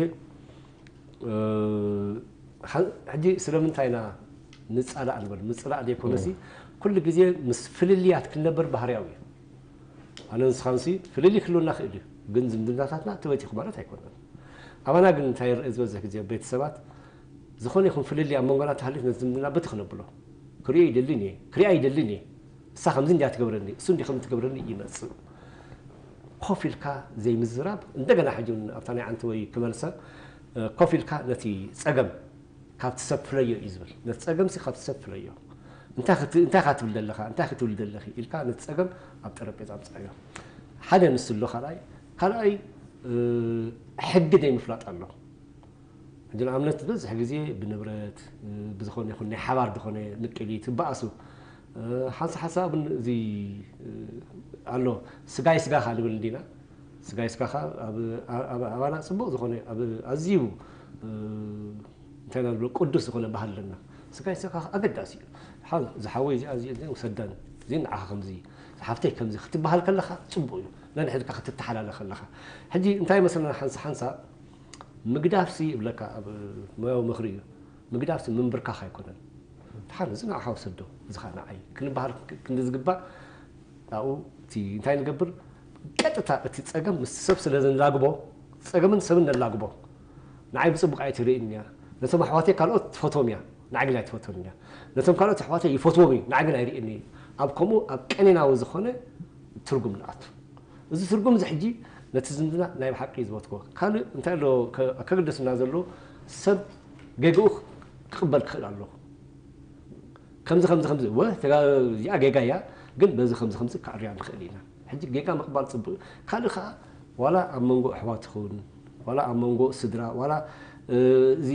ሕጂ ስለምንታይ ኢና ንፃላእ ንበል? ምፅላእ ዘይኮነሲ፣ ኩሉ ግዜ ምስ ፍልልያት ክንነብር ባህርያዊ እዩ። ኣነ ንስኻንሲ ፍልልይ ክህልወና ክእል እዩ፣ ግን ዝምድናታትና ተበቲኹ ማለት ኣይኮነን። ኣባና ግን እንታይ ይረአ ዝበዝሕ ግዜ? ቤተሰባት ዝኾነ ይኹን ፍልልይ ኣብ መንጎና እንተሃልዩ፣ ነቲ ዝምድና በቲ ክነብሎ። ክሪኦ ይደልን እየ፣ ክሪኣ ይደልን እየ። እሳ ከምዚ እንዲያ ትገብረኒ፣ እሱ እንዲ ከም ትገብረኒ ይመጽእ። ኮፍ ኢልካ ዘይምዝራብ፣ እንደገና ሕጂ እውን ኣብታ ናይ ዓንተወይ ክመልሰ፣ ኮፍ ኢልካ ነቲ ጸገም ካብቲ ሰብ ፍለዮ እዩ ዝብል። ነቲ ጸገምሲ ካብቲ ሰብ ፍለዮ። እንታይ ክት-፣ እንታይ ኢኻ ትብል ዘለኻ? እንታይ ክትብል ዘለኺ? ኢልካ ነቲ ጸገም ኣብ ጠረጴዛ ኣምጽኣዮ። ሓደ ንሱ ኣሎ፣ ካልኣይ፣ ካልኣይ፣ ሕጊ ዘይምፍላጥ ኣሎ። ሕጂ ንኣብነት ዝበዝሕ ግዜ ብንብረት፣ ብዝኾነ ይኹን ናይ ሓባር ዝኾነ ምቅሊት ትበኣሱ። ሓንሳ ሓንሳ እውን እዚ ኣሎ፣ ስጋይ ስጋኻ ንብል እንዲና። ስጋይ ስጋኻ ኣብ፣ ኣብ፣ ኣባና ጽቡቕ ዝኾነ፣ ኣብ ኣዝዩ እንታይ ኢና ንብሎ፣ ቅዱስ ዝኾነ ባህሊ ኣለና። ስጋይ ስጋኻ ኣገዳሲ እዩ። ሓ-፣ ዝሓወይ እዚኣ፣ እዚ ውሰዳን፣ እዚ ንዓኻ ከምዚ፣ ዝሓፍተይ ከምዚ ክትበሃል ከለኻ ጽቡቕ እዩ። ነንሕድካ ክትተሓላለ ከለኻ። ሕጂ እንታይ መሰለና፣ ሓንሳ ሓንሳ ምግዳፍሲ ይብለካ፣ ኣብ ሞያዊ ምኽሪ እዩ። ምግዳፍሲ ምንብርካኽ ኣይኮነን። ደሓን እዚ ንዓኻ ውሰዶ፣ እዚ ኸኣ ንዓይ ክንበሃል ክንዲ ዝግባእ፣ ኣብኡ እቲ እንታይ ንገብር? ቀጥታ እቲ ጸገም ምስ ሰብ ስለ ዘንላግቦ፣ ጸገምን ሰብን ነላግቦ። ንዓይ ብጽቡቕ ኣይትርእይን እያ። ነቶም ኣሕዋተይ ካልኦት ትፈትዎም እያ፣ ንዓይ ግን ኣይትፈትወን እያ። ነቶም ካልኦት ኣሕዋተይ ይፈትዎም እዩ፣ ንዓይ ግን ኣይርእየን እየ። ኣብ ከምኡ ኣብ ቀኔናዊ ዝኾነ ትርጉም ንኣቱ። እዚ ትርጉም እዚ ሕጂ ነቲ ዝምድና ናይ ብሓቂ እዩ ዝበትኮ። ካልእ እንታይ ኣሎ ከ-፣ ከገደስና ዘሎ? ሰብ ጌግኡ ክቕበል ክኽእል ኣለዎ። ከምዚ፣ ከምዚ፣ ከምዚ፣ ወ-፣ ተጋ-፣ እዚኣ ጌጋ እያ፣ ግን በዚ ከምዚ፣ ከምዚ ክዕርያ ንኽእል ኢና። ሕጂ ጌጋ ምቕባል ጽቡቕ እዩ። ካልእ ከኣ ዋላ ኣብ መንጎ ኣሕዋት ይኹን፣ ዋላ ኣብ መንጎ ስድራ፣ ዋላ፣ እ፣ እዚ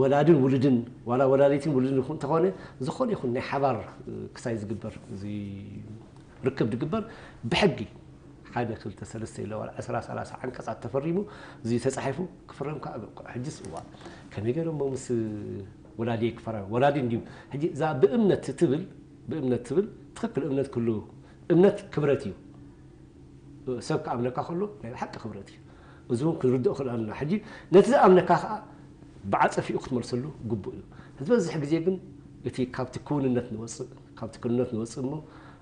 ወላድን ውሉድን፣ ዋላ ወላዲትን ውሉድን ይኹን እንተኾነ፣ ዝኾነ ይኹን ናይ ሓባር፣ እ፣ ክሳይ ዝግበር፣ እዚ ርክብ ዝግበር ብሕጊ ሓደ፣ ክልተ፣ ሰለስተ ኢለ ዋላ ዕስራ፣ ሰላሳ ዓንቀጻት ተፈሪሙ፣ እዚ ተጻሒፉ ክፍረም ከኣ፣ ሕጅስ እዋ፣ ከመይ ገይሮም ምስ ወላዲየይ ክፈራረም? ወላዲ እንድዩ። ሕጂ እዛ ብእምነት ትብል፣ ብእምነት ትብል፣ ትኽክል እምነት ክህሉ፣ እምነት ክብረት እዩ። ሰብ ክኣምነካ ከሎ ናይ ብሓቂ ክብረት እዩ። እዚ እውን ክንርድኦ ክእል ኣለና። ሕጂ ነቲ ዝኣምነካ ከኣ ብዓጸፊኡ ክትመልሰሉ ግቡእ እዩ። ዝበዝሕ ግዜ ግን እቲ ካብቲ ክውንነት ንወጽእ፣ ካብቲ ክውንነት ንወጽእ እሞ፣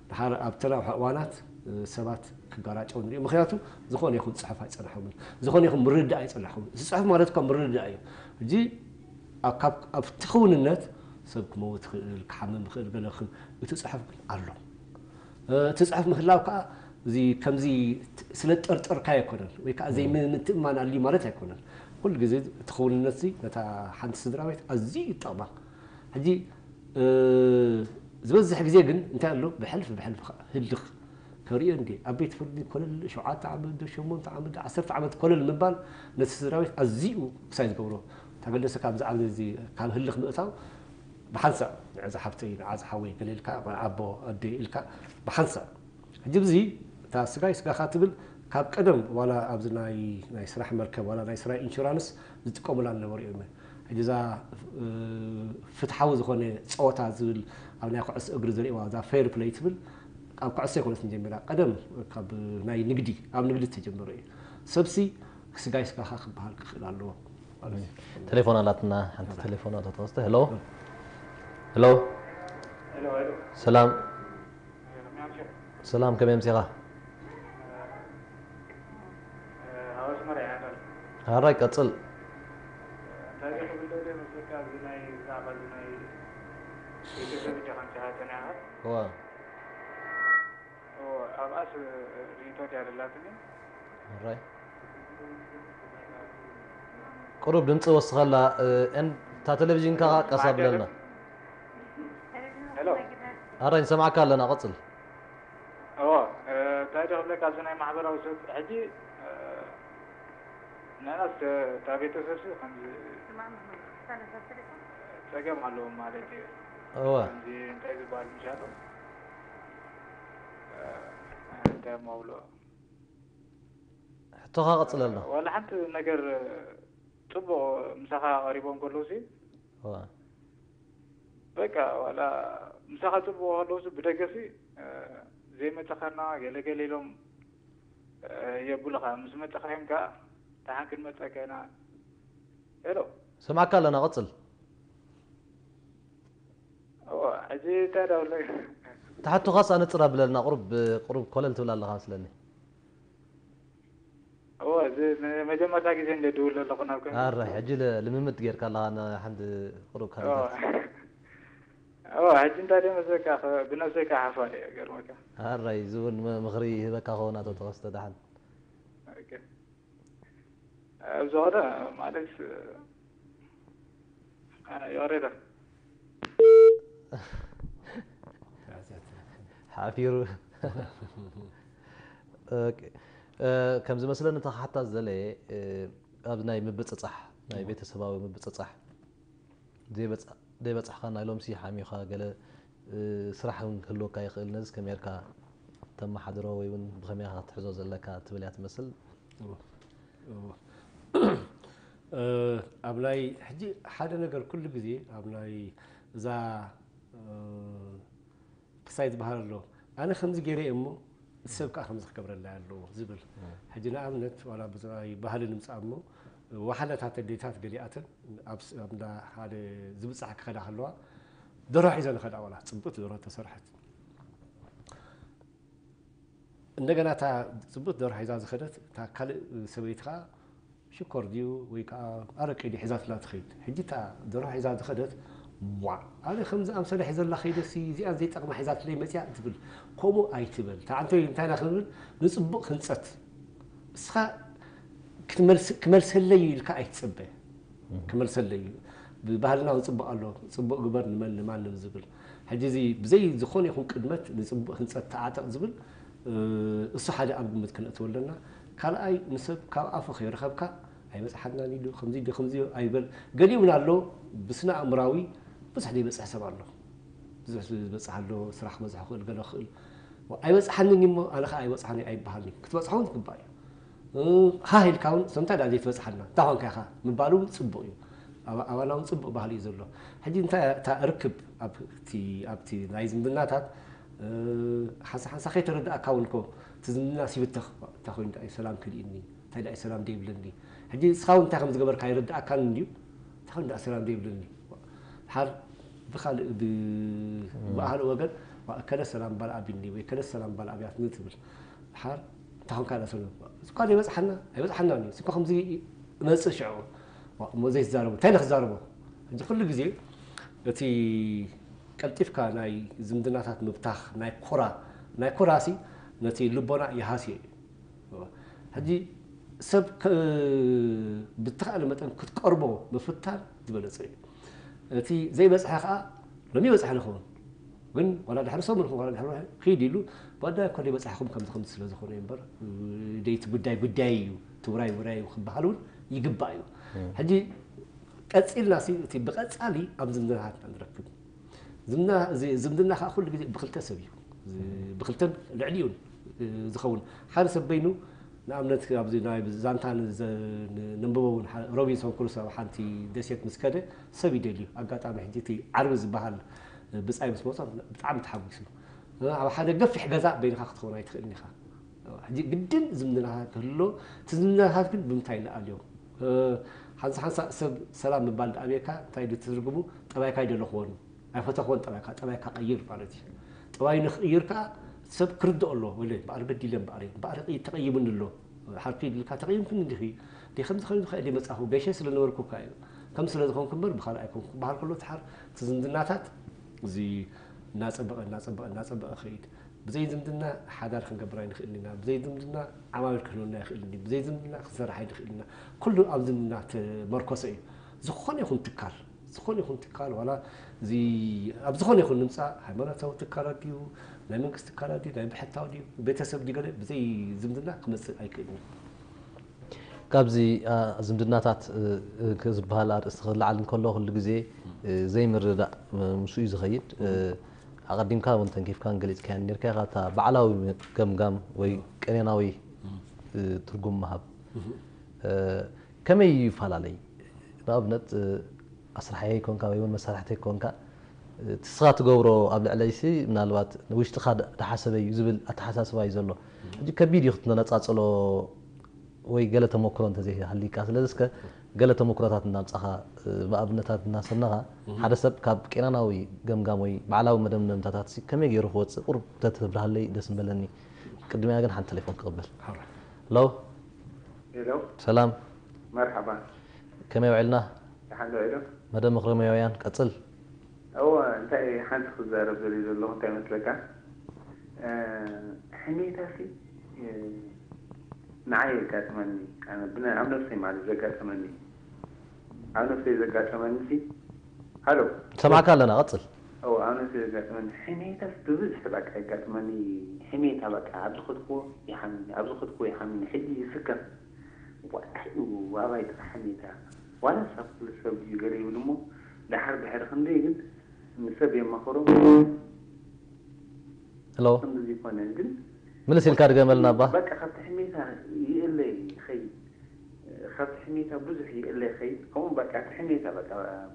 ድሓር ኣብ ተናውሐ እዋናት፣ እ፣ ሰባት ክጋራጨው ንሪኦ። ምኽንያቱ ዝኾነ ይኹን ጽሑፍ ኣይጸንሖምን። ዝኾነ ይኹን ምርድዳእ ኣይጸንሖምን። እቲ ጽሑፍ ማለት እኳ ምርድዳእ እዩ። ሕጂ ኣብ፣ ካብ፣ ኣብቲ ክውንነት ሰብ ክመውት ይኽእል፣ ክሓምም ይኽእል፣ ገለ ክን-፣ እቲ ጽሑፍ ግን ኣሎ። እ፣ እቲ ጽሑፍ ምህላው ከኣ እዚ ከምዚ ት-፣ ስለ ጠርጠርካ ኣይኮነን፣ ወይ ከኣ ዘይምትእምማን ኣልዩ ማለት ኣይኮነን። ኩሉ ግዜ እቲ ክውንነት እዚ ነታ ሓንቲ ስድራ ቤት ኣዝዩ ይጠቕማ። ሕጂ፣ እ፣ ዝበዝሕ ግዜ ግን እንታይ ኣሎ? ብሕልፊ ብሕልፊ ከኣ ህልኽ ከርእዮ እንዴ? ኣብ ቤት ፍርዲ ኮለል ሸውዓተ ዓመት ዶ ሸሞንተ ዓመት ዶ ዓሰርተ ዓመት ኮለል ምባል ነቲ ስድራ ቤት ኣዝዩ ክሳይ ዝገብሮ። ተገደሰካ ብዛዕባ እዚ ካብ ህልኽ ምእታው ብሓንሳእ ንዕዚ ሓፍተይ፣ ንዓዚ ሓወይ ገለ ኢልካ፣ ኣቦ፣ ኣደ ኢልካ ብሓንሳእ። ሕጂ ብዚ እታ ስጋይ ስጋኻ ትብል ካብ ቀደም ዋላ ኣብዚ ናይ፣ ናይ ስራሕ መርከብ ዋላ ናይ ስራሕ ኢንሹራንስ ዝጥቀሙላ ነበሩ እዮም። ሕጂ እዛ፣ እ፣ ፍትሓዊ ዝኾነ ጸወታ ዝብል ኣብ ናይ ኩዕሶ እግሪ ዝርእዋ እዛ ፌር ፕለይ ትብል ኣብ ኩዕሶ ኣይኮነትን ጀሚራ። ቀደም ካብ ናይ ንግዲ፣ ኣብ ንግዲ ተጀመረ እዩ። ሰብሲ ስጋይ ስጋኻ ክበሃል ክኽእል ኣለዎ ማለት እዩ። ቴሌፎን ኣላትና፣ ሓንቲ ቴሌፎን ኣቶ ተኸስተ። ሄሎ፣ ሄሎ፣ ሰላም፣ ሰላም፣ ከመይ ኣምሲኻ? ሓራይ ቀጽል። እዋ። ኣብኣስ ርእቶ ድያ ደላትኒ? ሕራይ። ቁሩብ ድምፂ ወስኸላ። እታ ቴሌቪዥንካ ቀስ ኣብለልና። ሕራይ፣ ንሰምዓካ ኣለና። ቀፅል። እዎ፣ እንታይ ዶ ክብለካ፣ ኣብዚ ናይ ማሕበራዊ ሰብ ሕጂ፣ ንሕናስ እታ ቤተሰብሲ ከምዚ ፀገም ኣለዎም ማለት እዩ። እወ። ከምዚ እንታይ ዝበሃል ምሻሎ፣ እንታይ ማውሎ። ሕቶኻ ቀፅለልና። ዋላ ሓንቲ ነገር ፅቡቕ ምሳኻ ቀሪቦም ከለውሲ፣ እወ። በቃ ዋላ ምሳኻ ፅቡቕ ከለውሲ ብደገሲ ዘይመፀኻና ገለገለ ኢሎም የብሉኻ። ምስ መፀኻዮም ከዓ ደሓን ክንመፀካ ኢና። ሄሎ። ሰማዕካ ኣለና፣ ቀፅል። እዎ፣ ሕጂ እንታይ ደውለ? ትሓቱኻስ ኣነፅር ኣብለልና፣ ቁሩብ፣ ቁሩብ ኮለል ትብል ኣለኻ መስለኒ። እዎ፣ እዚ መጀመርታ ግዜ እንደ ድውል ኣለኹ ናብ ከም ኣረ፣ ሕጂ ል-፣ ልምምድ ጌርካ ኣለኻ፣ ን-፣ ሓንቲ ቁሩብ እዎ። ካልኦታት። እዎ፣ ሕጂ እንታይ ደይ መስለካ፣ ኸ-፣ ብነብሰይ ከዓ ሓፋ እየ፣ ገርመካ። ኣራይ፣ እዚ እውን ም-፣ ምኽሪ ይህበካ ኸውን፣ ኣቶ ተኸስተ፣ ደሓን። ኦኬ። ኣብ ዝኾነ ማለት፣ እ፣ ይቕሬታ። ሓፊሩ። ኦኬ። እ፣ ከም ዝመስለኒ፣ እታ ክሓታ ዝደለየ፣ እ፣ ኣብ ናይ ምብጽጻሕ፣ ናይ እዎ። ቤተሰባዊ ምብጽጻሕ ዘይበጽ-፣ ዘይበጽሕካ ናይ ሎምሲ ሓሚኻ ገለ፣ እ፣ ስራሕ እውን ክህልወካ ይኽእል። ነዚ ከመይ ጌርካ ተመሓድሮ ወይ እውን ብኸመይ ኢኻ ክትሕዞ ዘለካ ትብል እያ ትመስል። እዎ። እዎ። እ፣ ኣብ ናይ ሕጂ ሓደ ነገር ኩሉ ግዜ ኣብ ናይ እዛ፣ እ፣ ክሳይ ዝበሃል ኣሎ። ኣነ ከምዚ ገይረ እየ እሞ እቲ ሰብ ከዓ ከምዚ ክገብረለይ ኣለዎ ዝብል። እዎ። ሕጂ ንኣብነት ዋላ ብዛዕባ ባህሊ ንምፃእ እሞ ዋሓለታት ኣዴታት ገሊኣተን ኣብ ስ-፣ ኣብ እንዳ ሓደ ዝብፃሕ ክኸዳ ከለዋ ደርሆ ሒዘን ይኸዳ፣ ዋላ ፅብቕቲ ደርሆ ተሰርሐት። እንደገና እታ ፅብቕቲ ደርሆ ሒዛ ዝኸደት እታ ካልእ ሰበይቲ ከዓ ሽኮር ድዩ ወይ ከዓ ኣረቂ ድዩ ሒዛትላ ትኸይድ። ሕጂ እታ ደርሆ ሒዛ ዝኸደት፣ ዋዕ፣ ኣነ ከምዚ ኣምሰለ ሒዘላ ከይደሲ እዚኣ ዘይጠቕማ ሒዛትለይ መፅያ ትብል። ከምኡ ኣይትበል። እታ ዓንተይ እንታይ ኢና ክንብል፣ ንፅቡቕ ህንፀት እስኻ ክትመልስ-፣ ክመልሰለይ ኢልካ ኣይትፅበ። ክመልሰለይ እዩ። ብባህልና እውን ፅቡቕ ኣሎ፣ ፅቡቕ ግበር ንመን ንማንም ዝብል። ሕጂ እዚ ብዘይ ዝኾነ ይኹን ቅድመት ንፅቡቕ ህንፀት ተዓጠቕ ዝብል፣ እ፣ እሱ ሓደ ኣብ ግምት ክነእትዎ ኣለና። ካልኣይ፣ ንሰብ ካብ ኣፉ ከይረኸብካ ኣይበፅሓናን ኢሉ፣ ከምዚ ኢሉ፣ ከምዚ ኣይበል። ገሊኡ እውን ኣሎ፣ ብስነ ኣእምራዊ ብዙሕ ዘይበፅሕ ሰብ ኣሎ። ብዙሕ ዝበፅሕ ኣሎ፣ ስራሕ ክበዝሖ ክእል፣ ገለ ክእል። ኣይበፅሓንን እዩ እሞ፣ ኣነ ኸዓ ኣይበፅሓን እየ ኣይበሃልን እዩ። ክትበፅሖ እውን ትግባእ እዩ። እ፣ ሃህ ኢልካ እውን፣ "ሰምታ ደኣ ዘይትበፅሓና፣ እንታይ ኾንካ ኢኻ?" ምባል እውን ፅቡቕ እዩ። ኣብ-፣ ኣባና እውን ፅቡቕ ባህሊ እዩ ዘሎ። ሕጂ እንታይ እያ እታ ርክብ ኣብቲ፣ ኣብቲ ናይ ዝምድናታት፣ እ፣ ሓንሳ ሓንሳ ከይተረዳእካ እውን እኮ እቲ ዝምድና ሲብተኽ፣ እንታይ ኮይኑ ደኣ እዩ ሰላም ክልእኒ? እንታይ ደኣ እዩ ሰላም ደይብለኒ? ሕጂ እስኻ እውን እንታይ ከም ዝገበርካ ኣይረዳእካን እንድዩ፣ እንታይ ኮይኑ ደኣ ሰላም ደይብለኒ? ድሓር ብኻልእ ብ-፣ እም። ብኣህሉ ወገን፣ "ዋ፣ እከለ ሰላም ባል ኣቢኒ ወይ እከለ ሰላም ባል ኣብያትኒ" ትብል። ድሓር እንታይ ኮንካ ደኣ ሰላም? እኳ ዘይበጽሓና፣ ኣይበጽሓናን እዩ። እስኳ ከምዚ ይመጽእ ሽዑ። ዋ፣ እሞ ዘይትዛረቡ፣ እንታይ ኢና ክዛረቦ? ሕጂ ኩሉ ግዜ እቲ ቀልጢፍካ ናይ ዝምድናታት ምብታኽ፣ ናይ ኮራ፣ ናይ ኮራሲ ነቲ ልቦና ይሃስዮ እዩ። ሕጂ ሰብ ከ-፣ ብተኻእለ መጠን ክትቀርቦ ምፍታን ዝበለጸ እዩ። እቲ ዘይበጽሐ ከኣ ሎሚ ይበጽሐ ንኸውን። ግን ዋላ ድሕሪ ሰሙን ይኹን ዋላ ድሕሪ ወርሒ ኺድ ኢሉ፣ "ባዳ እኮ ዘይበጽሐኹም ከምዚ ከምዚ ስለ ዝኾነ እዩ እምበር፣ ደይቲ ጉዳይ ጉዳይ እዩ፣ እቲ ውራይ ውራይ እዩ" ክበሃል እውን ይግባእ እዩ። እም። ሕጂ ቀጺልና ሲ፣ እቲ ብቐጻሊ ኣብ ዝምድናታትና ንረክብ። ዝምድና፣ እዚ ዝምድና ከኣ ኩሉ ግዜ ብክልተ ሰብ እዩ። ዝ-፣ ብክልተን ልዕሊኡን፣ እ፣ ዝኸውን። ሓደ ሰብ በይኑ፣ ንኣብነት፣ ኣብዚ ናይ ዛንታ ንዘ-፣ ን-፣ ነንብቦ እውን፣ ሓ-፣ ሮቢንሶን ክሩሶ ኣብ ሓንቲ ደሴት ምስ ከደ፣ ሰብ ይደልዩ። ኣጋጣሚ ሕጂ እቲ ዓርቢ ዝበሃል፣ እ፣ ብጻይ ምስ መጾ፣ ብጣዕሚ ተሓጒሱ። እ፣ ኣብ ሓደ ገፊሕ ገዛ በይንኻ ክትኸውን ኣይትኽእልን ኢኻ። ሕጂ ግድን ዝምድናታት ክህሉ፣ እቲ ዝምድናታት ግን ብምንታይ ንኣልዮ? ሓንሳ ሓንሳ ሰብ ሰላም ምባል ድኣበየካ እንታይ ድ ትርጉሙ? ጠባይካ ኣይደለኽዎን፣ ኣይፈተኽዎን ጠባይካ፣ ጠባይካ ቀይር ማለት እዩ። ጠባይ ንኽቕይር ከዓ ሰብ ክርድኦ ኣሎ። ወለ በኣር በዲለ እምበኣር እምበኣር ተቐይሙኒ ኣሎ። ሓቂ ኢልካ ተቐይምኩኒ እንዲኺ ዲ ከምዚ ከምዚ ኸ መፃኹ ገሸ ስለ ነበርኩ እኳ እዩ። ከም ስለ ዝኾንኩ እምበር ብኻልእ ኣይኮንኩ ክበሃል ከሎ ተሓር እቲ ዝምድናታት እዚ እናፀበቐ እናፀበቐ እናፀበቐ ኸይድ። ብዘይ ዝምድና ሓዳር ክንገብር ኣይንኽእልን ኢና። ብዘይ ዝምድና ዓማዊል ክህልወና ኣይኽእልን እዩ። ብዘይ ዝምድና ክንሰርሕ ኣይንኽእልን ኢና። ኩሉ ኣብ ዝምድና ተመርኮሰ እዩ። ዝኾነ ይኹን ትካል ዝኾነ ይኹን ትካል ዋላ እዚ ኣብ ዝኾነ ይኹን ንምፃእ ሃይማኖታዊ ትካላት ድዩ ናይ መንግስቲ ትካላት ድዩ ናይ ብሕታዊ ድዩ ቤተሰብ ድዩ ገለ ብዘይ ዝምድና ክመፅእ ኣይክእልን እዩ። ካብዚ ዝምድናታት ዝበሃል ኣርእስቲ ክለዓል እንከሎ ኩሉ ግዜ ዘይምርዳእ ምስ እዩ ዝኸይድ። ኣቐዲምካ እውን ተንኪፍካን ገሊፅካያን ነርካ ኢኻ። እታ ባዕላዊ ገምጋም ወይ ቀኔናዊ ትርጉም ምሃብ ከመይ ይፈላለይ? ንኣብነት ኣስራሓየይ ኮንካ ወይ እውን መሳርሕተይ ኮንካ እቲ ንስኻ ትገብሮ ኣብ ልዕለይሲ ምናልባት ንውሽጥኻ ድሓሰበ እዩ ዝብል ኣተሓሳስባ እዩ ዘሎ። ሕጂ ከቢድ እዩ ክትነፃፅሎ ወይ ገለ ተመክሮ እንተዘይሃሊካ። ስለዚ እስከ ገለ ተመክሮታት እናምፃኻ ብኣብነታት እናሰናኻ ሓደ ሰብ ካብ ቄናናዊ ገምጋም ወይ ባዕላዊ መደምደምታታት ከመይ ገይሩ ክወፅእ ቁሩብ ተተብርሃለይ ደስ ምበለኒ። ቅድሚያ ግን ሓንቲ ቴሌፎን ክቕበል። ሎ ሄሎ ሰላም መርሓባ ከመይ ውዒልና? ደሓን ዶ ኢሉ መደብ ምኽሪ ሞያውያን ቀፅል። እወ እንታይ ሓንቲ ክዛረብ ዘርኢ ዘለኹ እንታይ መስለካ ሕሜታ ሲ ንዓይ የጋጥመኒ ኣብ ነብሰይ ማለት ዘጋጠመኒ ኣብ ነብሰይ ዘጋጠመኒ ሲ ሃሎ ሰማዕካ ኣለና ቀፅል። እወ ኣብ ነብሰይ ዘጋጠመኒ ሕሜታ ብብዝሒ በቃ የጋጥመኒ ሕሜታ በቃ ኣብ ዝኸድክዎ ይሓምኒ ኣብ ዝኸድክዎ ይሓምኒ ሕጂ ይስከፍ ዋታይ እዩ ኣባይ ጥራሕ ሕሜታ ዋላ ሳብ ኩሉ ሰብ ድዩ ገለ ይብል እሞ ደሓር ድሕሪ ክንደይ ግን ንሰብ የማኽሮ ሄሎ ከምዚ ዘይኮነ ግን ምልስ ኢልካ ድገመልና ኣባ። በቃ ካብቲ ሕሜታ ይእለ ይኸይድ ካብቲ ሕሜታ ብዙሕ ይእለ ይኸይድ ከምኡ በቃ እቲ ሕሜታ በቃ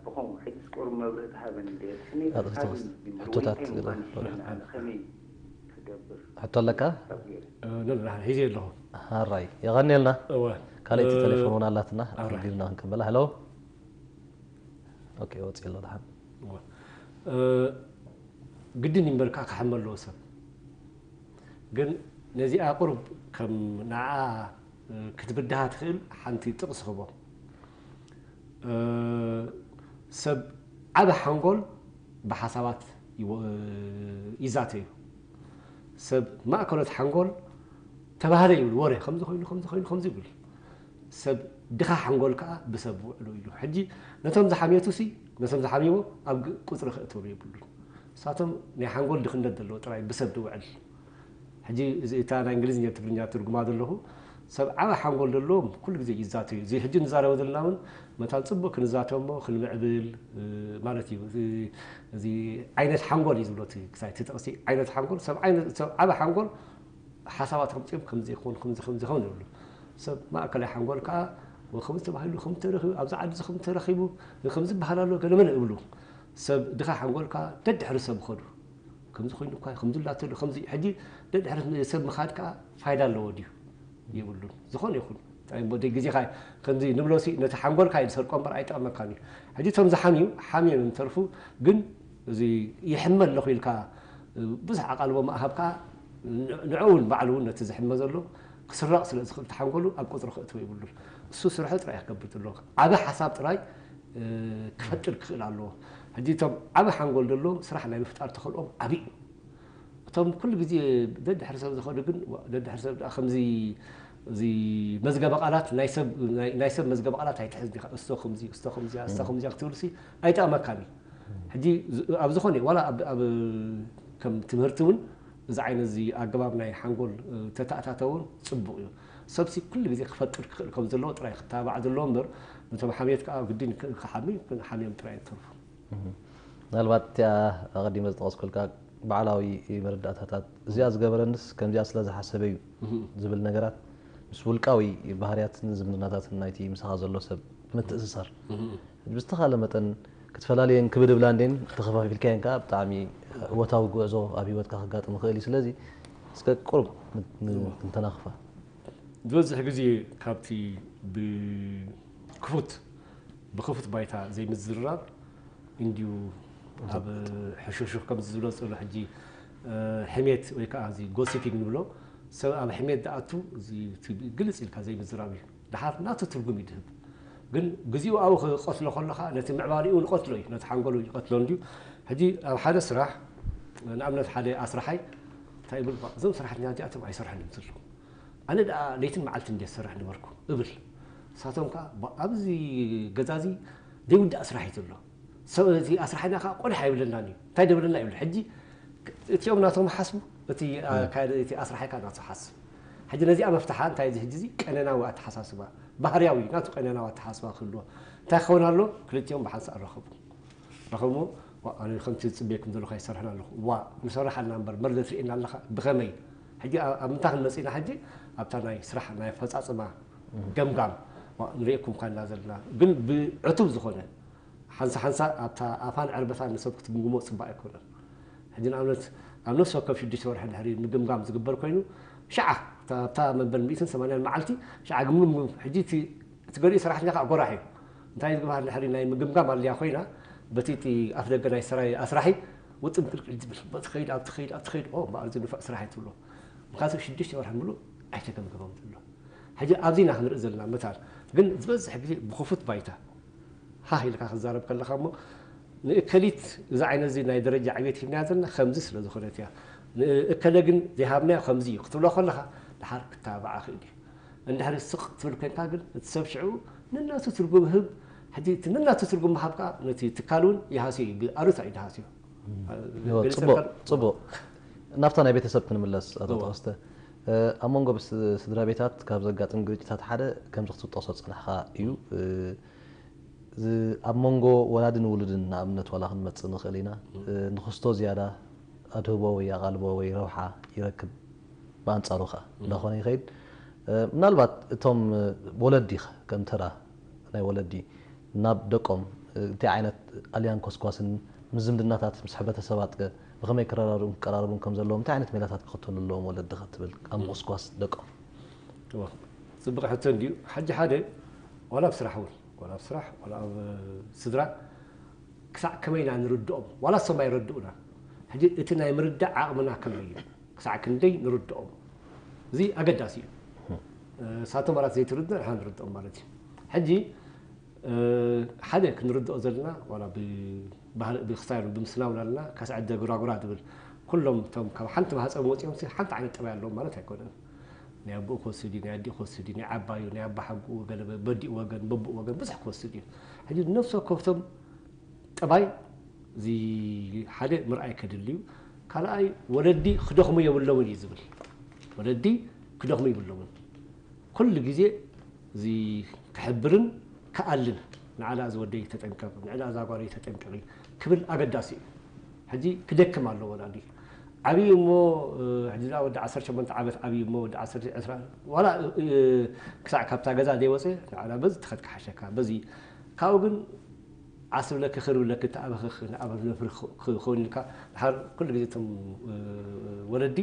ብኸምኡ ሕጂ ስቆር መብርህ ትሃበኒ ደ እቲ ሕሜታ ኣጥፍቶ ትሃበኒ ሕቶታት ወይታይ ገለ ምዃን ይሽለኒ ኣነ ከመይ ክገብር ሕቶ ኣለካ? ሰብ ገይረ ሒዘ ኣለኹ ሃራይ የቐንየልና። እወ ካልኣይቲ እ፣ ቴሌፎን እውን ኣላትና ኣራይ። ቢልና ክንቅበላ። ሄሎ ኦኬ ወፂ ኣሎ ድሓን እወ። እ፣ ግድን ይንበርካ ክሓመ ኣለዎ ሰብ ግን ነዚኣ ቁሩብ ከም ንዓ ክትብድሃ ትኽእል ሓንቲ ጥቕስ ክቦ እ፣ ሰብ ዓቢ ሓንጎል ብሓሳባት ይወ- ይዛተዩ ሰብ ማእከሎት ሓንጎል ተባህለ ይብል ወረ ከምዚ ኮይኑ ከምዚ ኮይኑ ከምዚ ይብል ሰብ ድኻ ሓንጎል ከዓ ብሰብ ውዕሉ ኢሉ ሕጂ ነቶም ዝሓምየቱ ሲ ነቶም ዝሓምይዎ ኣብ ግ- ቁፅሪ ክእተሩ የብሉን ንሳቶም ናይ ሓንጎል ድኽነት ዘለዎ ጥራይ ብሰብ ዝውዕል ሕጂ እዚ እታ ናይ እንግሊዝኛ ትግርኛ ትርጉማ ዘለኹ ሰብ ዓበ ሓንጎል ዘለዎም ኩሉ ግዜ ይዛተዩ እዚ ሕጂ ንዛረበ ዘለና እውን መታን ፅቡቅ ክንዛተሞ ክንምዕብል ማለት እዩ እዚ ዓይነት ሓንጎል እዩ ዝብሎ ክሳይ እቲ ጥቕሲ ዓይነት ሓንጎል ሰብ ዓበ ሓንጎል ሓሳባት ከምፅኦም ከምዚ ይኸውን ከምዚ ከምዚ ይኸውን ይብሉ ሰብ ማእከላይ ሓንጎል ከዓ ከምዚ ተባሂሉ ከምዚ ተረኺቡ ኣብዚ ዓዲ እዚ ከምዚ ተረኺቡ ከምዚ በሃል ኣሎ ገለመለ ይብሉ ሰብ ድኻ ሓንጎል ከዓ ደድሕሪ ሰብ ይኸዱ ከምዚ ኮይኑ እኳ ከምዚ ላተሉ ከምዚ ሕጂ ደድሕሪ ሰብ ምኻድ ከዓ ፋይዳ ኣለዎ ድዩ የብሉን ዝኾነ ይኹን ግዜኻ ከምዚ ንብሎ ሲ ነቲ ሓንጎልካ እዩ ዝሰርቆ እምበር ኣይጠቕመካን እዩ ሕጂ እቶም ዝሓምዩ ሓምዮም ይተርፉ ግን እዚ ይሕመ ኣለኹ ኢልካ ብዙሕ ኣቓልቦ ምሃብካ ንዕኡ እውን ባዕሉ እውን ነቲ ዝሕመ ዘሎ ክስረቕ ስለ ዝኽእል ተሓንጎሉ ኣብ ቁፅሪ ክእትዎ ይብሉን እሱ ስርሑ ጥራይ ክገብር ዘለዎ ዓበ ሓሳብ ጥራይ ክፈጥር ክኽእል ኣለዎ ሕጂ እቶም ዓበ ሓንጎል ዘሎ ስራሕ ናይ ምፍጣር ተኽእልኦም ዓብይ እዩ እቶም ኩሉ ግዜ ደድሕሪ ሰብ ዝኸዱ ግን ደድሕሪ ሰብ ከምዚ እዚ መዝገበ ቃላት ናይ ሰብ መዝገበ ቃላት ኣይትሕዝ ዲኻ እስቶ ከምዚ እስቶ ከምዚያ እስቶ ከምዚያ ክትብል ሲ ኣይጠቕመካን እዩ ሕጂ ኣብ ዝኾነ ዋላ ኣብ ከም ትምህርቲ እውን እዚ ዓይነት እዚ ኣገባብ ናይ ሓንጎል ተተኣታተውን ፅቡቕ እዩ ሰብሲ ኩሉ ግዜ ክፈጥር ክኽእል ከም ዘለዎ ጥራይ ክታባዕ ዘለዎ እምበር ነቶም ሓምየት ከዓ ግድን ክሓሚ ሓምዮም ጥራይ ተርፉ ምናልባት እቲኣ ኣቐዲመ ዝጠቐስኩልካ ባዕላዊ መረዳእታታት እዚኣ ዝገበረንስ ከምዚኣ ስለ ዝሓሰበ እዩ ዝብል ነገራት ምስ ውልቃዊ ባህርያትን ዝምድናታትን ናይቲ ምሳኻ ዘሎ ሰብ ብምትእስሳር ብዝተኻለ መጠን ክትፈላለየን ክብድብላ እንዴን ተኸፋፊልካየን ከዓ ብጣዕሚ እወታዊ ጉዕዞ ኣብ ህይወትካ ክጋጥም ይኽእል እዩ ስለዚ እስከ ቁሩብ ን- ን- ክንተናኽፋ። ዝበዝሕ ግዜ ካብቲ ብክፉት ብክፉት ባይታ ዘይምዝርራብ እንዲዩ ኣብ ሕሹኽሹኽ ከም ዝብሎ ዘሎ ሕጂ ሕሜት ወይ ከዓ እዚ ጎሲፒንግ ንብሎ ሰብ ኣብ ሕሜት ዝኣቱ ግልፅ ኢልካ ዘይምዝራብ እዩ። ድሓር ናቱ ትርጉም እዩ ድህብ። ግን ግዚኡ ኣብኡ ክቐትሎ ከለኻ ነቲ ምዕባሊኡ ንቐትሎ እዩ፣ ነቲ ሓንጎሉ ይቐትሎ እንድዩ። ሕጂ ኣብ ሓደ ስራሕ ንኣብነት ሓደ ኣስራሓይ እንታይ ይብል፣ እዞም ሰራሕተኛ እዚኣቶም ኣይሰርሕን እዮም ዘለዉ፣ ኣነ ደኣ ለይትን መዓልትን እንደ ዝሰርሕ ነበርኩ እብል። ንሳቶም ከዓ ኣብዚ ገዛ እዚ ዘይውዳእ ስራሕ እዩ ዘሎ። ሰብ እቲ ኣስራሓይና ከዓ ቆድሕ ኣይብለናን እዩ፣ እንታይ ደብለና ይብሉ። ሕጂ እቲኦም ናቶም ሓስቡ፣ እቲ ኣካያዲ እቲ ኣስራሓይ ከዓ ናቱ ሓስብ። ሕጂ ነዚኣ መፍትሓ እንታይ እዚ ሕጂ እዚ ቀነናዊ ኣተሓሳስባ ባህርያዊ ናቱ ቀነናዊ ኣተሓሳስባ ክህልዎ እንታይ ክኸውን ኣሎ? ክልቲኦም ብሓንሳእ ረኸቡ ረኸብዎ። ዋ ኣነ ከምቲ ዝፅበየኩም ዘለኹ ኣይሰርሕን ኣለኹ። ዋ ንሰርሕ ኣለና እምበር መርዘ ትርእየና ኣለኻ ብኸመይ? ሕጂ ኣብ ምንታይ ክንመፅእ ኢና? ሕጂ ኣብታ ናይ ስራሕ ናይ ኣፈፃፅማ ገምጋም ንርእየኩም ካና ዘለና ግን ብዕቱብ ዝኾነ ሓንሳ ሓንሳ ኣብታ ኣፋን ዕርበታን ንሰብ ክትግምግሞ ፅባቕ ኣይኮነን። ሕጂ ንኣብነት ኣብ ነፍሲ ወከፍ ሽዱሽተ ወርሒ ድሕሪ ምግምጋም ዝግበር ኮይኑ ሸዓ ኣብታ መበል ሚእትን ሰማንያን መዓልቲ ሸዓ ግምግም። ሕጂ እቲ ገሊኡ ሰራሕተኛ ከዓ ጎራሕ እዩ። እንታይ ዝግባር ድሕሪ ናይ ምግምጋም ኣልያ ኮይና በቲ እቲ ኣፍ ደገ ናይ ሰራይ ኣስራሒ ውጥም ክልክል ዝብል በቲ ከይድ ኣብቲ ከይድ ኣብቲ ከይድ ኦ እምበኣር እዚ ንፉዕ ስራሕ እዩ ትብሎ። ምክንያቱ ሽዱሽተ ወርሒ ምሉእ ኣይተገምገመም ዘሎ። ሕጂ ኣብዚ ኢና ክንርኢ ዘለና መታን ግን ዝበዝሕ ግዜ ብክፉት ባይታ ሃህ ኢልካ ክዛረብ ከለኻ እሞ ንእከሊት እዚ ዓይነት እዚ ናይ ደረጃ ዕቤት ሂብናያ ዘለና ከምዚ ስለ ዝኾነት እያ። ንእከለ ግን ዘይሃብናዮ ከምዚ እዩ ክትብሎ ከለኻ ድሓር ክተባባዓ ክእል እዩ። እንድሕሪ ስቕ ትብል ኮይንካ ግን እቲ ሰብ ሽዑ ነናቱ ትርጉም ህብ። ሕጂ እቲ ነናቱ ትርጉም ምሃብ ከዓ ነቲ ትካል እውን ይሃስዮ እዩ፣ ብኣሉታ እዩ ድሃስዮ። ጽቡቕ። ናብታ ናይ ቤተሰብ ክንምለስ ኣቶ ተኸስተ። ኣብ መንጎ ስድራ ቤታት ካብ ዘጋጥም ግርጭታት ሓደ ከምዚ ክትጠቕሶ ዝጸናሕካ እዩ። ኣብ መንጎ ወላድን ውሉድን ንኣብነት ዋላ ክንመጽእ ንኽእል ኢና። ንኽስቶ ዝያዳ ኣድህቦ ወይ ኣቓልቦ ወይ ረብሓ ይረክብ። ብኣንጻሩ ኸኣ እንዳኾነ ይኸይድ። ምናልባት እቶም ወለዲ ኸ ከም ተራ ናይ ወለዲ ናብ ደቆም እንታይ ዓይነት ኣልያን ኮስኳስን ምስ ዝምድናታት ምስ ሕብረተሰባት ከ ብኸመይ ክረዳድኡን ክቀራረቡን ከም ዘለዎም እንታይ ዓይነት ሜላታት ክኽተሉ ኣለዎም ወለዲ ኸ ትብል ኣብ ምኹስኳስ ደቆም? ጽቡቕ ሕቶ እንድዩ። ሕጂ ሓደ ዋላ ኣብ ስራሕ እውን ዋላ ኣብ ስራሕ ዋላ ኣብ ስድራ ክሳዕ ከመይ ኢና ንርድኦም ዋላ እሶም ኣይረድኡና። ሕጂ እቲ ናይ ምርዳእ ዓቕምና ከመይ እዩ? ክሳዕ ክንደይ ንርድኦም? እዚ ኣገዳሲ እዩ። ንሳቶም ማለት ዘይትርድእ ንሕና ንርድኦም ማለት እዩ። ሕጂ ሓደ ክንርድኦ ዘለና ዋላ ብክስታይ ብምስና ውላልና ከስዐደ ጉራጉራ ትብል ኩሎም እቶም ካብ ሓንቲ ማህፀም ወፂኦም ሓንቲ ዓይነት ጠባይ ኣለዎም ማለት ኣይኮነን። ናይ ኣቦኡ ክወስድ እዩ፣ ናይ ኣዲኡ ክወስድ እዩ፣ ናይ ዓባዩ፣ ናይ ኣባሓጉኡ፣ ገለ በዲኡ ወገን፣ በቡኡ ወገን ብዙሕ ክወስድ እዩ። ሕጂ ነፍሲ ወከፍቶም ጠባይ እዚ ሓደ ምርኣይ ከድሊ እዩ። ካልኣይ ወለዲ ክደኽሙ የብሎምን እዩ ዝብል። ወለዲ ክደኽሙ የብሎምን። ኩሉ ግዜ እዚ ክሕብርን ክኣልን ንዓላ እዚ ወደይ ተጠንቀቕ፣ ንዕላ እዛ ጓለይ ተጠንቀቒ ክብል ኣገዳሲ እዩ። ሕጂ ክደክም ኣለዎ ወላዲ። ዓብዩ እሞ ሕጂ ደኣ ወዲ ዓሰርተ ሸሞንተ ዓመት ዓብዩ እሞ ወዲ ዓሰርተ ዕስራ ዋላ ክሳዕ ካብታ ገዛ ዘይወፀ ንዓላ በዚ ትኸድ ክሓሸካ በዚ ካብኡ ግን ዓስብለኪ ክርብለኪ ተኣበኽኺ ንኣበ ነፍሪ ክኸውን ኢልካ ድሓር ኩሉ ግዜ እቶም ወለዲ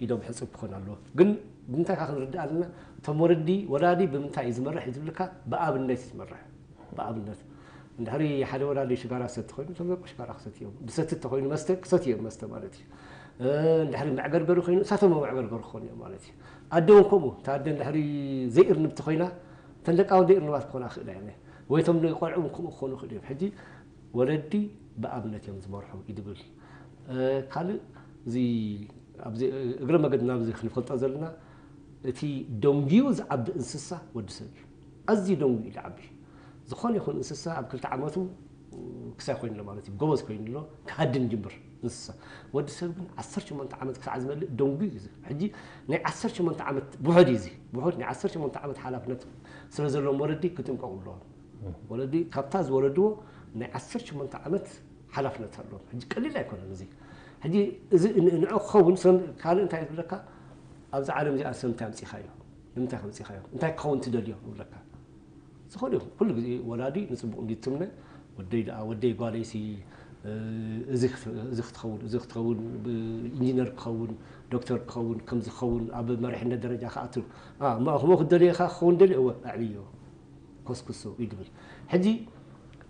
ኢዶም ሕፅብ ክኾን ኣለዎ። ግን ብምንታይ ካ ክንርዳእ ኣለና? እቶም ወለዲ ወላዲ ብምንታይ እዩ ዝመርሕ እዩ ዝብልካ ብኣብነት እዩ ዝመርሕ። ብኣብነት እንድሕሪ ሓደ ወላዲ ሽጋራ ሰቲ ኮይኑ እቶም ደቁ ሽጋራ ክሰቲ እዮም። ብሰቲ እንተኮይኑ መስተ ክሰቲ እዮም መስተ ማለት እዩ። እንድሕሪ መዕገርገሪ ኮይኑ እሳቶም መዕገርገሪ ክኾኑ እዮም ማለት እዩ። ኣደ እውን ከምኡ እታ ኣደ እንድሕሪ ዘይእርንብቲ ኮይና እተን ደቃ እውን ዘይእርንባት ክኾና ክኽእላ እየን። ወይ እቶም ቆልዑ እውን ከምኡ ክኾኑ ይኽእሉ እዮም። ሕጂ ወለዲ ብኣብነት እዮም ዝመርሑ እዩ ዝብል። ካልእ እዚ ኣብዚ እግረ መገድና ኣብዚ ክንፈልጦ ዘለና እቲ ደንጉዩ ዝዓቢ እንስሳ ወዲ ሰብ እዩ። ኣዝዩ ደንጉዩ እዩ ዝዓቢ። ዝኾነ ይኹን እንስሳ ኣብ ክልተ ዓመቱ ክሳይ ኮይኑ ኣሎ ማለት እዩ። ጎበዝ ኮይኑ ኣሎ ክሃድን ይጅምር እንስሳ። ወዲ ሰብ ግን ዓሰርተ ሸሞንተ ዓመት ክሳዕ ዝመልእ ደንጉዩ እዩ። ሕጂ ናይ ዓሰርተ ሸሞንተ ዓመት ውሑድ እዩ እዚ። ውሑድ ናይ ዓሰርተ ሸሞንተ ዓመት ሓላፍነት ስለ ዘለዎም ወለዲ ክጥንቀቑ ኣለዎም። ወለዲ ካብታ ዝወለድዎ ናይ ዓሰርተ ሸሞንተ ዓመት ሓላፍነት ኣለዎም። ሕጂ ቀሊል ኣይኮነን እዚ። ሕጂ እዚ ንዕኡ ክኸውን ካልእ እንታይ ዝብለካ ኣብዛ ዓለም እዚኣ ሰብ እንታይ ኣምፂኻዮ? ንምንታይ ከምፂኻዮ? እንታይ ክኸውን ትደልዮ? ይብለካ። ዝኾነ ይኹን ኩሉ ግዜ ወላዲ ንፅቡቕ እንዲትምነ ወደይ ደኣ ወደይ ጓለይሲ እዚ ክትኸውን፣ እዚ ክትኸውን፣ ኢንጂነር ክኸውን፣ ዶክተር ክኸውን፣ ከምዚ ክኸውን፣ ኣብ መሪሕነት ደረጃ ክኣቱ። እሞ ክደልዮ ኢኻ ክኸውን ደልዮ፣ እወ፣ ኣዕብዮ፣ ኮስኩሶ ይድብል። ሕጂ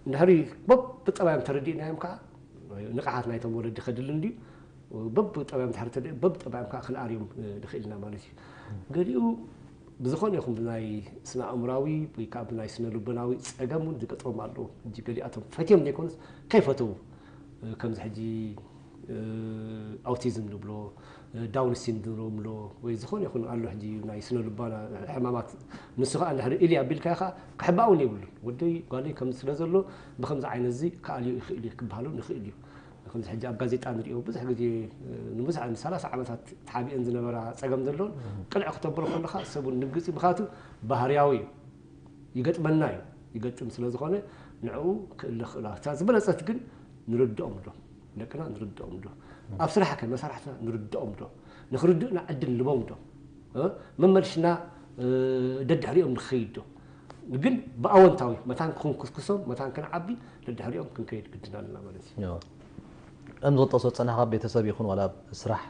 እንድሕሪ በብጠባዮም ተረዲእናዮም ከዓ ንቕሓት ናይቶም ወለዲ ከድሊ እንድዩ። በብጠባዮም ድሕሪ ተደ በብጠባዮም ከዓ ክንኣርዮም ንኽእል ኢና ማለት እዩ። ገሊኡ ብዝኾነ ይኹን ብናይ ስነ ኣእምራዊ ወይ ከዓ ብናይ ስነ ልቦናዊ ፀገም እውን ዝገጥሞም ኣለዉ። ሕጂ ገሊኣቶም ፈትዮም ዘይኮኑስ ከይፈተዉ፣ ከምዚ ሕጂ ኣውቲዝም ንብሎ፣ ዳውን ሲንድሮም ኣሎ ወይ ዝኾነ ይኹን ኣሎ። ሕጂ ናይ ስነ ልቦና ሕማማት፣ ንሱ ከዓ እንድሕሪ ኢልያ ኣቢልካዮ ከዓ ክሕባእ እውን የብሉን። ወደይ ጓለይ ከምዚ ስለ ዘሎ ብከምዚ ዓይነት እዚ ክኣልዮ ይኽእል እዩ ክበሃሉ ንኽእል እዩ። ከምዚ ሕጂ ኣብ ጋዜጣ ንሪኦ ብዙሕ ግዜ ንብዙሕ ንሰላሳ ዓመታት ተሓቢአን ዝነበራ ፀገም ዘለውን ቅንዕ ክተብሮ ከለኻ ሰብ እውን ድንግፂ። ምኽንያቱ ባህርያዊ እዩ፣ ይገጥመና እዩ። ይገጥም ስለ ዝኾነ ንዕኡ ክእለ ክእላ እታ ዝበለፀት ግን ንርድኦም ዶ፣ ደቅና ንርድኦም ዶ፣ ኣብ ስራሕ ከ መሳርሕትና ንርድኦም ዶ፣ ንክርድእና ዕድል ንቦም ዶ፣ መመልሽና ደድሕሪኦም ንኸይድ ዶ። ግን ብኣወንታዊ መታን ክንኩስኩሶም መታን ክንዓቢ ደድሕሪኦም ክንከይድ ግድን ኣለና ማለት እዩ። ከም ዝጠቅሶ ዝፀናሕካ ቤተሰብ ይኹን ዋላ ኣብ ስራሕ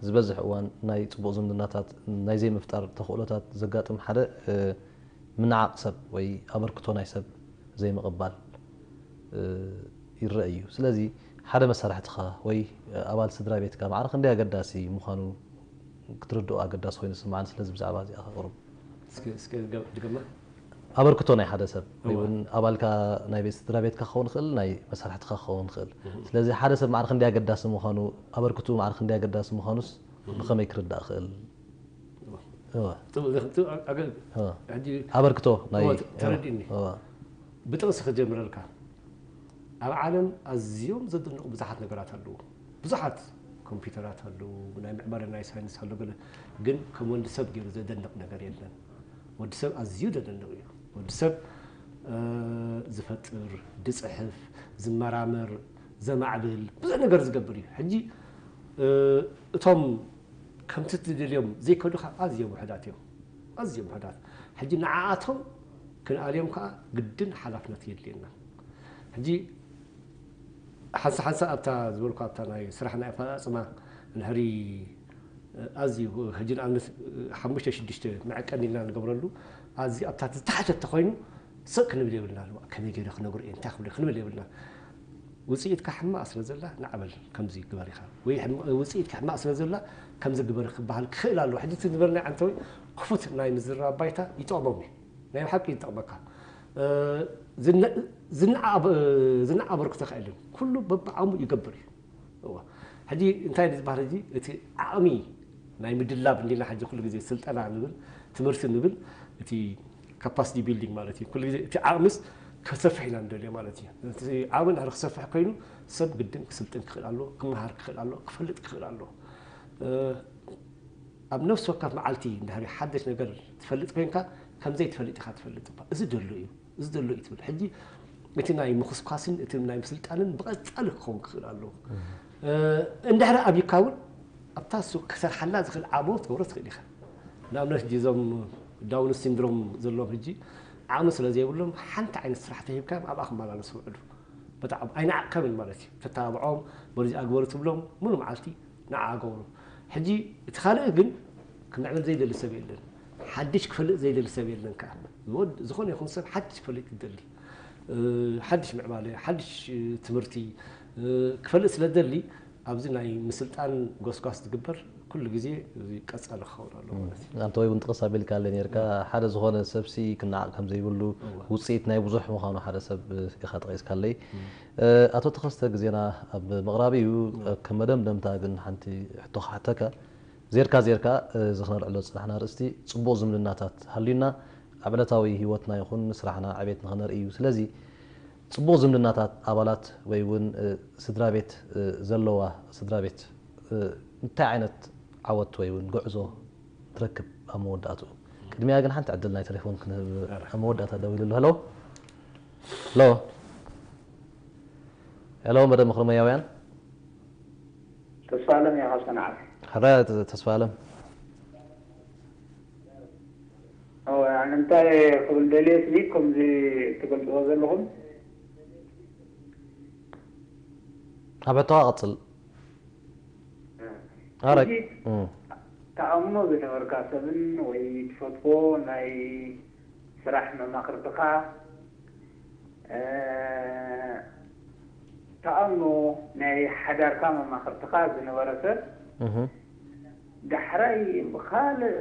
ዝበዝሕ እዋን ናይ ፅቡቕ ዝምድናታት ናይ ዘይምፍጣር ተኽእሎታት ዘጋጥም ሓደ ምንዓቕ ሰብ ወይ ኣበርክቶ ናይ ሰብ ዘይምቕባል ይረአ እዩ። ስለዚ ሓደ መሳርሕትኻ ወይ ኣባል ስድራ ቤትካ ማዕረ ክንደይ ኣገዳሲ ምዃኑ ክትርድኦ ኣገዳሲ ኮይኑ ዝስምዓኒ። ስለዚ ብዛዕባ እዚኣ ከቕርብ ድገማ። ኣበርክቶ ናይ ሓደ ሰብ ወይ እውን ኣባልካ ናይ ቤት ስድራ ቤትካ ክኸውን ይኽእል፣ ናይ መሳርሕትኻ ክኸውን ይኽእል። ስለዚ ሓደ ሰብ ማዕረ ክንደይ ኣገዳሲ ምዃኑ፣ ኣበርክቱ ማዕረ ክንደይ ኣገዳሲ ምዃኑስ ብኸመይ ክርዳእ ክእል? ኣበርክቶ ናይ ተረዲእኒ። ብጥቕሲ ክጀምረልካ፣ ኣብ ዓለም ኣዝዮም ዘደንቑ ብዙሓት ነገራት ኣለዉ። ብዙሓት ኮምፒውተራት ኣለዉ፣ ናይ ምዕባለ ናይ ሳይንስ ኣሎ ገለ፣ ግን ከም ወዲ ሰብ ገይሩ ዘደንቕ ነገር የለን። ወዲ ሰብ ኣዝዩ ዘደንቕ እዩ። ወዲ ሰብ ዝፈጥር፣ ዝፅሕፍ፣ ዝመራመር፣ ዘማዕብል፣ ብዙሕ ነገር ዝገብር እዩ። ሕጂ እቶም ከምቲ ትደልዮም ዘይከዱኻ ኣዝዮም ውሕዳት እዮም። ኣዝዮም ውሕዳት። ሕጂ ንዓኣቶም ክንኣልዮም ከዓ ግድን ሓላፍነት የድልየና። ሕጂ ሓንሳ ሓንሳ ኣብታ ዝበልኩ ኣብታ ናይ ስራሕ ናይ ኣፈፃፅማ እንድሕሪ ኣዝዩ ሕጂ ንኣብነት ሓሙሽተ ሽዱሽተ መዐቀኒ ኢልና ንገብረሉ ኣዝዩ ኣብታ ዝተሓተ ተኮይኑ ስቕ ክንብል የብልና። ከመይ ገይረ ክነግሮ እየ እንታይ ክብሎ ክንብል የብልና። ውፅኢትካ ሕማቕ ስለ ዘላ ንዓበል ከምዚ ግበር ኢኻ ወይ ውፅኢትካ ሕማቕ ስለ ዘላ ከምዚ ግበር ክበሃል ክኽእል ኣለዎ። ሕጂ እቲ ዝበልናዮ ዓንተወይ ክፉት ናይ ምዝራብ ባይታ ይጠቕሞም እዩ። ናይ ብሓቂ ይጠቕመካ። ዝናዕ ኣበርክቶ ከ የለን። ኩሉ በብዓቕሙ ይገብር እዩ። እዋ ሕጂ እንታይ እዩ ዝበሃል ሕጂ እቲ ዓቕሚ ናይ ምድላብ እንዲና ሕጂ ኩሉ ግዜ ስልጠና ንብል ትምህርቲ ንብል እቲ capacity building ማለት እዩ። ኩሉ ግዜ እቲ ዓቕምስ ከሰፍሕ ኢና ንደልዮ ማለት እዩ። እቲ ዓቕሚ እንድሕር ክሰፍሕ ኮይኑ ሰብ ግድን ክስልጥን ክኽእል ኣለዎ፣ ክመሃር ክኽእል ኣለዎ፣ ክፈልጥ ክኽእል ኣለዎ። ኣብ ነፍሲ ወከፍ መዓልቲ እንድሕር ሓደሽ ነገር ትፈልጥ ኮይንካ ከምዘይ ትፈልጥ ኢኻ ትፈልጥ እባ እዚ ደሎ እዩ እዚ ደሎ እዩ ትብል። ሕጂ እቲ ናይ ምኹስኳስን እቲ ናይ ምስልጣንን ብቐጻሊ ክኸውን ክኽእል ኣለዎ። እንድሕር ኣብይካ እውን ኣብታ እሱ ክሰርሓላ ዝኽእል ዓቕሚ ትገብሮ ትኽእል ኢኻ። ንኣብነት ሕጂ እዞም ዳውን ሲንድሮም ዘለዎም ሕጂ ዓቕሚ ስለ ዘይብሎም ሓንቲ ዓይነት ስራሕ ተሂብካዮም ኣብኣ ክመላለሱ ውዕሉ። በጣም ኣይንዓቕከምን ማለት እዩ። ተተባብዖም በዚ ኣግበሩ ትብሎም ሙሉ መዓልቲ ንዓ ገብሩ። ሕጂ እቲ ካልእ ግን ክምዕብል ዘይደሊ ሰብ የለን። ሓድሽ ክፈልጥ ዘይደሊ ሰብ የለን ከዓ። ዝኾነ ይኹን ሰብ ሓድሽ ክፈልጥ ይደሊ። ሓድሽ ምዕባለ፣ ሓድሽ ትምህርቲ ክፈልጥ ስለ ደሊ ኣብዚ ናይ ምስልጣን ጎስጓስ ዝግበር ኩሉ ግዜ እዚ ቀጻሊ ክኸውን ኣለዎ ማለት እዩ። ኣንተ ወይ እውን ጥቕስ ኣቢልካ ኣለ ነርካ ሓደ ዝኾነ ሰብሲ ክነዓቕ ከም ዘይብሉ ውፅኢት ናይ ብዙሕ ምዃኑ ሓደ ሰብ ኢኻ ጠቒስካለይ። ኣቶ ተኸስተ ግዜና ኣብ ምቕራብ እዩ። ከም መደምደምታ ግን ሓንቲ ሕቶ ክሓተካ። ዜርካ ዜርካ እዚ ክነልዕሎ ዝፅናሕና ርእስቲ ፅቡቕ ዝምድናታት ሃልዩና ኣብ ዕለታዊ ህይወትና ይኹን ስራሕና ዕቤት ንኽነርኢ እዩ። ስለዚ ፅቡቕ ዝምድናታት ኣባላት ወይ እውን ስድራ ቤት ዘለዋ ስድራ ቤት እንታይ ዓይነት ዓወት ወይ እውን ጉዕዞ ትረክብ ኣብ መወዳእትኡ? ቅድሚያ ግን ሓንቲ ዕድል ናይ ቴሌፎን ክንህብ ኣብ መወዳእታ ደው ኢሉ ኣሎ። ሄሎ ሄሎ ሄሎ መደብ ምኽሪ መያውያን ተስፋለም እያ ካብ ሰንዓፈ። ሕራይ ኣቶ ተስፋለም። እወ ኣነ እንታይ ክብል ደልየ ስኒ ከምዚ ትገልፅዎ ዘለኹም ኣብ ሕቶኻ ቀጽል። ኣረ ሕጂ እም፣ ተኣምኖ ዝነበርካ ሰብን ወይ ትፈትዎ ናይ ስራሕ መማኽርትኻ፣ እ፣ ተኣምኖ ናይ ሓዳርካ መማኽርትኻ ዝነበረ ሰብ እህ፣ ዳሕራይ ብኻልእ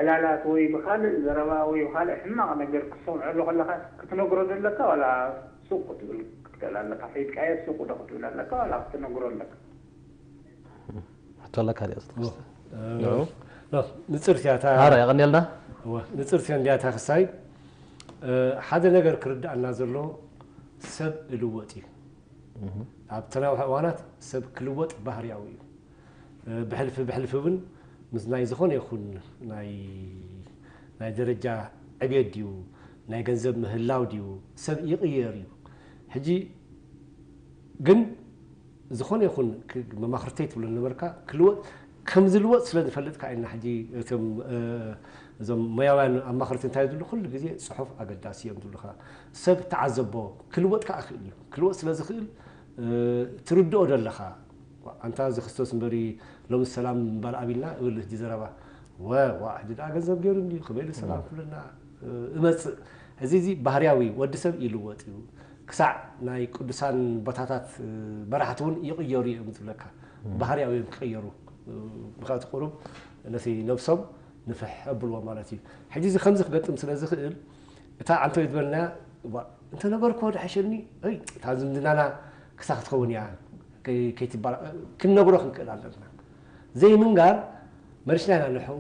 ዕላላት ወይ ብኻልእ ዘረባ ወይ ብኻልእ ሕማቕ ነገር ክትሰምዐሉ ከለኻ ክትነግሮ ዘለካ ዋላ ሱቕ ክትብል ክትክእል ኣለካ? ሒዝካዮ ሱቕ ዶ ክትብል ኣለካ ዋላ ክትነግሮ ኣለካ? ሕቶ ኣለካ ድያ? ንፅርትያ ኣረ የቐንየልና። ንፅርትያ እንዲያ እታ ክሳይ ሓደ ነገር ክርዳእና ዘሎ ሰብ እልወጥ እዩ። ኣብ ተናውሒ እዋናት ሰብ ክልወጥ ባህርያዊ እዩ። ብሕልፊ ብሕልፊ እውን ምስ ናይ ዝኾነ ይኹን ናይ ናይ ደረጃ ዕብየት ድዩ ናይ ገንዘብ ምህላው ድዩ ሰብ ይቕየር እዩ። ሕጂ ግን ዝኾነ ይኹን መማኽርተይ ትብሎ ነበርካ ክልወጥ ከም ዝልወጥ ስለ ዝፈልጥካ ኢና። ሕጂ እቶም እዞም ሞያውያን ኣማኽርቲ እንታይ ዝብሉ ኩሉ ግዜ ጽሑፍ ኣገዳሲ እዮም ዝብሉኻ። ሰብ ተዓዘቦ ክልወጥ ከዓ ክእል እዩ። ክልወጥ ስለ ዝኽእል ትርድኦ ደለኻ። ኣንታ እዚ ክርስቶስ እምበሪ ሎሚ ሰላም ምባል ኣቢልና እብል ህጂ ዘረባ ወ ዋ ሕጂ ደኣ ገንዘብ ገይሩ እንድዩ ከመይ ኢሉ ሰላም ክብለና እመፅእ። እዚ እዚ ባህርያዊ ወዲ ሰብ ይልወጥ እዩ። ክሳዕ ናይ ቅዱሳን ቦታታት መራሕቲ እውን ይቕየሩ እዮም ዝብለካ። ባህርያዊ እዮም ክቕየሩ። ምክንያቱ ቁሩብ ነቲ ነብሶም ንፍሕ ኣብልዎ ማለት እዩ። ሕጂ እዚ ከምዚ ክገጥም ስለ ዝኽእል እታ ዓንተወይ ዝበልናያ እንተነበርኮ ድሓሸኒ እታ ዝምድናና ክሳ ክትኸውን እያ ከይትባላ ክንነግሮ ክንክእል ኣለና። ዘይምንጋር መሪሽና ኢና ንሕኡ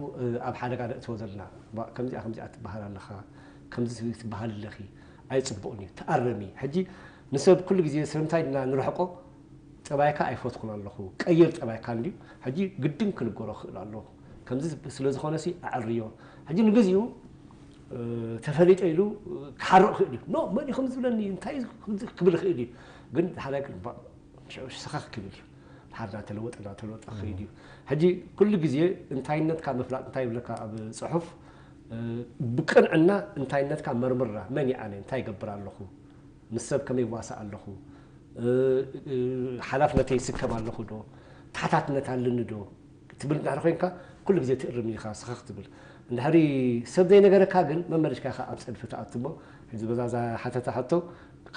ኣብ ሓደጋ ነእትዎ ዘለና። ከምዚኣ ከምዚኣ ትበሃል ኣለኻ፣ ከምዚ ትበሃል ኣለኺ፣ ኣይፅቡቕን እዩ፣ ተኣረሚ። ሕጂ ንሰብ ኩሉ ግዜ ስለምንታይ ድና ንርሕቆ? ጠባይካ ኣይፈትኩን ኣለኹ፣ ቀይር ጠባይካ እንድዩ። ሕጂ ግድን ክንገሮ ክእል ኣለኹ። ከምዚ ስለ ዝኾነ ሲ ኣዕርዮ። ሕጂ ንግዚኡ ተፈሊጠ ኢሉ ክሓርቕ ክእል እዩ። ኖ መን እዩ ከምዚ ዝብለኒ እንታይ እዩ ከምዚ ክብል ክእል እዩ። ግን ሓደ ግን ሽዑ ሰኸኽ ክብል እዩ። ድሓር እናተለወጠ እናተለወጠ ክኸይድ እዩ። ሕጂ ኩሉ ግዜ እንታይነትካ ምፍላጥ እንታይ ይብለካ ኣብ ፅሑፍ ብቅንዕና እንታይነትካ መርምራ። መን ይኣነ እንታይ ይገብር ኣለኹ ምስ ሰብ ከመይ ይዋሳእ ኣለኹ ሓላፍነተይ ይስከም ኣለኹ ዶ ተሓታትነት ኣለኒ ዶ ትብል እንድሕር ኮይንካ ኩሉ ግዜ ትእርም ኢኻ ስኸኽ ትብል። እንድሕሪ ሰብ ዘይነገረካ ግን መመለሽካ ኢኻ ኣብ ፀድፊ ትኣቱ እሞ ሕዚ በዛ እዛ ሓተታ ሕቶ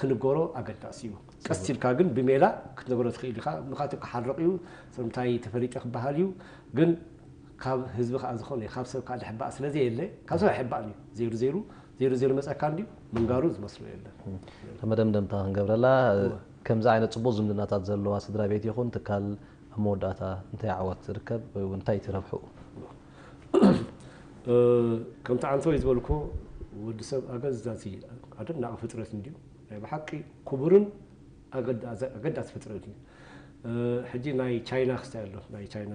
ክንገሮ ኣገዳሲ እዩ። ቀስ ኢልካ ግን ብሜላ ክትነግሮ ትኽእል ኢኻ። ምኽንያቱ ክሓርቕ እዩ፣ ስለምንታይ ተፈሊጠ ክበሃል እዩ። ግን ካብ ህዝቢ ከዓ ዝኾነ ካብ ሰብ ከዓ ዝሕባእ ስለ ዘየለ ካብ ሰብ ኣይሕባእን እዩ። ዘይሩ ዘይሩ ዘይሩ ዘይሩ መፀካ እንድዩ ምንጋሩ ዝመስሎ የለን። መደምደምታ ክንገብረላ ከምዚ ዓይነት ፅቡቕ ዝምድናታት ዘለዋ ስድራ ቤት ይኹን ትካል ኣብ መወዳእታ እንታይ ዓወት ትርከብ ወይ እውን እንታይ ትረብሑ? ከምቲ ዓንተወይ ዝበልኮ ወዲ ሰብ ኣገዛዚ ኣደናቂ ፍጥረት እንድዩ። ናይ ብሓቂ ክቡርን ኣገዳሲ ፍጥረት እዩ። ሕጂ ናይ ቻይና ክስታይ ኣሎ ናይ ቻይና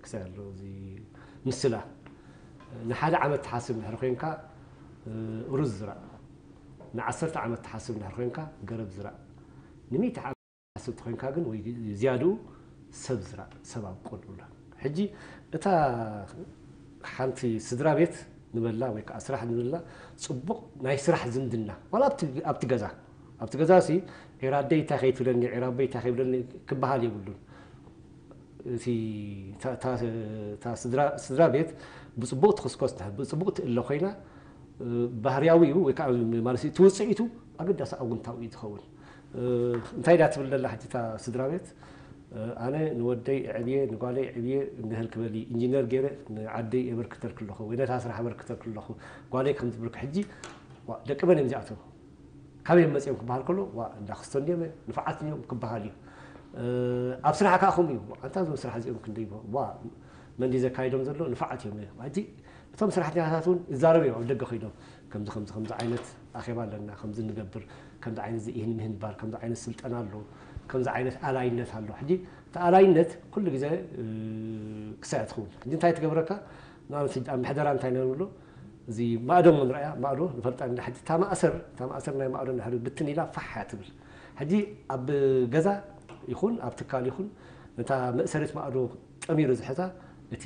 ክስታይ ኣሎ እዚ ምስላ ንሓደ ዓመት ትሓስብ ድሕሪ ኮይንካ ሩዝ ዝራእ ንዓሰርተ ዓመት ትሓስብ ድሕሪ ኮይንካ ገረብ ዝራእ ንሚእቲ ዓመት ትሓስብ ተኮይንካ ግን ወይ ዝያድኡ ሰብ ዝራእ ሰብ ኣብቁል ብላ። ሕጂ እታ ሓንቲ ስድራ ቤት ንበላ ወይ ከዓ ስራሕ ንበላ ፅቡቕ ናይ ስራሕ ዝምድና ዋላ ኣብቲ ገዛ ኣብቲ ገዛ ሲ ዒራደይ እንታይ ከይትብለኒ ዒራበይ እንታይ ከይብለኒ ክበሃል የብሉን። እቲ ስድራ ቤት ብፅቡቕ ትኽስኮስ ብፅቡቕ ትእለ ኮይና ባህርያዊ እዩ ወይ ከዓ ማለት እቲ ውፅኢቱ ኣገዳሲ ኣውንታዊ እዩ ዝኸውን። እንታይ ዳ ትብል ደላ ሕጂ እታ ስድራ ቤት ኣነ ንወደይ ዕብየ ንጓለይ ዕብየ እንድህል ክበሊ ኢንጂነር ገይረ ንዓደይ የበርክተልክ ኣለኹ ወይ ነታ ስራሕ ኣበርክተልክ ኣለኹ ጓለይ ከም ትብልክ ሕጂ ደቂ መን እዮም እዚኣቶም ካበይ መፅኦም ክበሃል ከሎ ዋ እንዳ ክስቶ እንዲዮም ንፉዓት እዮም ክበሃል እዩ። ኣብ ስራሕ ከዓ ከምኡ እዩ። ኣንታ እዞም ስራሕ እዚኦም ክንደይ ዋ መንዲ ዘካይዶም ዘሎ ንፉዓት እዮም። ሕጂ እቶም ሰራሕተኛታት እውን ይዛረቡ እዮም ኣብ ደገ ኮይኖም ከምዚ ከምዚ ከምዚ ዓይነት ኣኼባ ኣለና ከምዚ ንገብር ከምዚ ዓይነት እዚ ይህን ምህን ይበሃል ከምዚ ዓይነት ስልጠና ኣሎ ከምዚ ዓይነት ኣላይነት ኣሎ። ሕጂ እቲ ኣላይነት ኩሉ ግዜ ክሳይ ትኸውን። ሕጂ እንታይ ትገብረካ ንኣብነት ኣብ ምሕደራ እንታይ ነብሎ እዚ ማእዶ ንርኣያ ማእዶ ንፈልጣ እንዳ ሕጂ እታ ማእሰር እታ ማእሰር ናይ ማእዶ እንድሕር ብትን ኢላ ፋሕ እያ ትብል። ሕጂ ኣብ ገዛ ይኹን ኣብ ትካል ይኹን ነታ መእሰሪት ማእዶ ጠሚሩ ዝሕዛ እቲ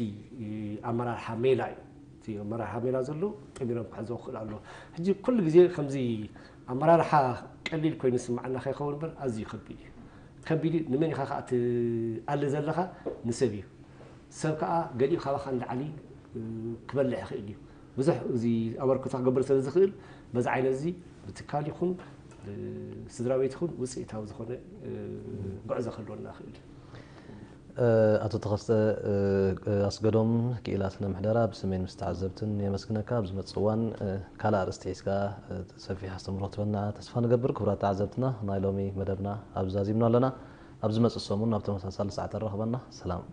ኣመራርሓ ሜላ እዩ። እቲ ኣመራርሓ ሜላ ዘሎ ጠሚሮም ክሕዞ ክኽእል ኣሎ። ሕጂ ኩሉ ግዜ ከምዚ ኣመራርሓ ቀሊል ኮይኑ ዝስምዓና ከይኸውን እምበር ኣዝዩ ከቢድ እዩ። ከቢድ እዩ። ንመን ኢኻ ከዓ ትኣሊ ዘለኻ? ንሰብ እዩ። ሰብ ከዓ ገሊኡ ካባኻ ንላዕሊ ክበልዕ ይኽእል እዩ። ብዙሕ እዚ ኣበርክቶ ክገብር ስለ ዝኽእል በዚ ዓይነት እዚ ብትካል ይኹን ብስድራ ቤት ይኹን ውፅኢታዊ ዝኾነ ጉዕዞ ክህልወና ይኽእል እዩ። ኣቶ ተኸስተ ኣስገዶም ክኢላ ስነ ምሕደራ ብስሜን ምስ ተዓዘብትን የመስግነካ። ኣብ ዝመፅእ እዋን ካልእ ኣርእስቲ ሒዝካ ሰፊሕ ኣስተምህሮ ክትበና ተስፋ ንገብር። ክቡራት ተዓዘብትና ናይ ሎሚ መደብና ኣብ ዛዚምና ኣለና። ኣብ ዝመፅእ ሰሙን ኣብ ተመሳሳሊ ሰዓት ኣረኽበና። ሰላም።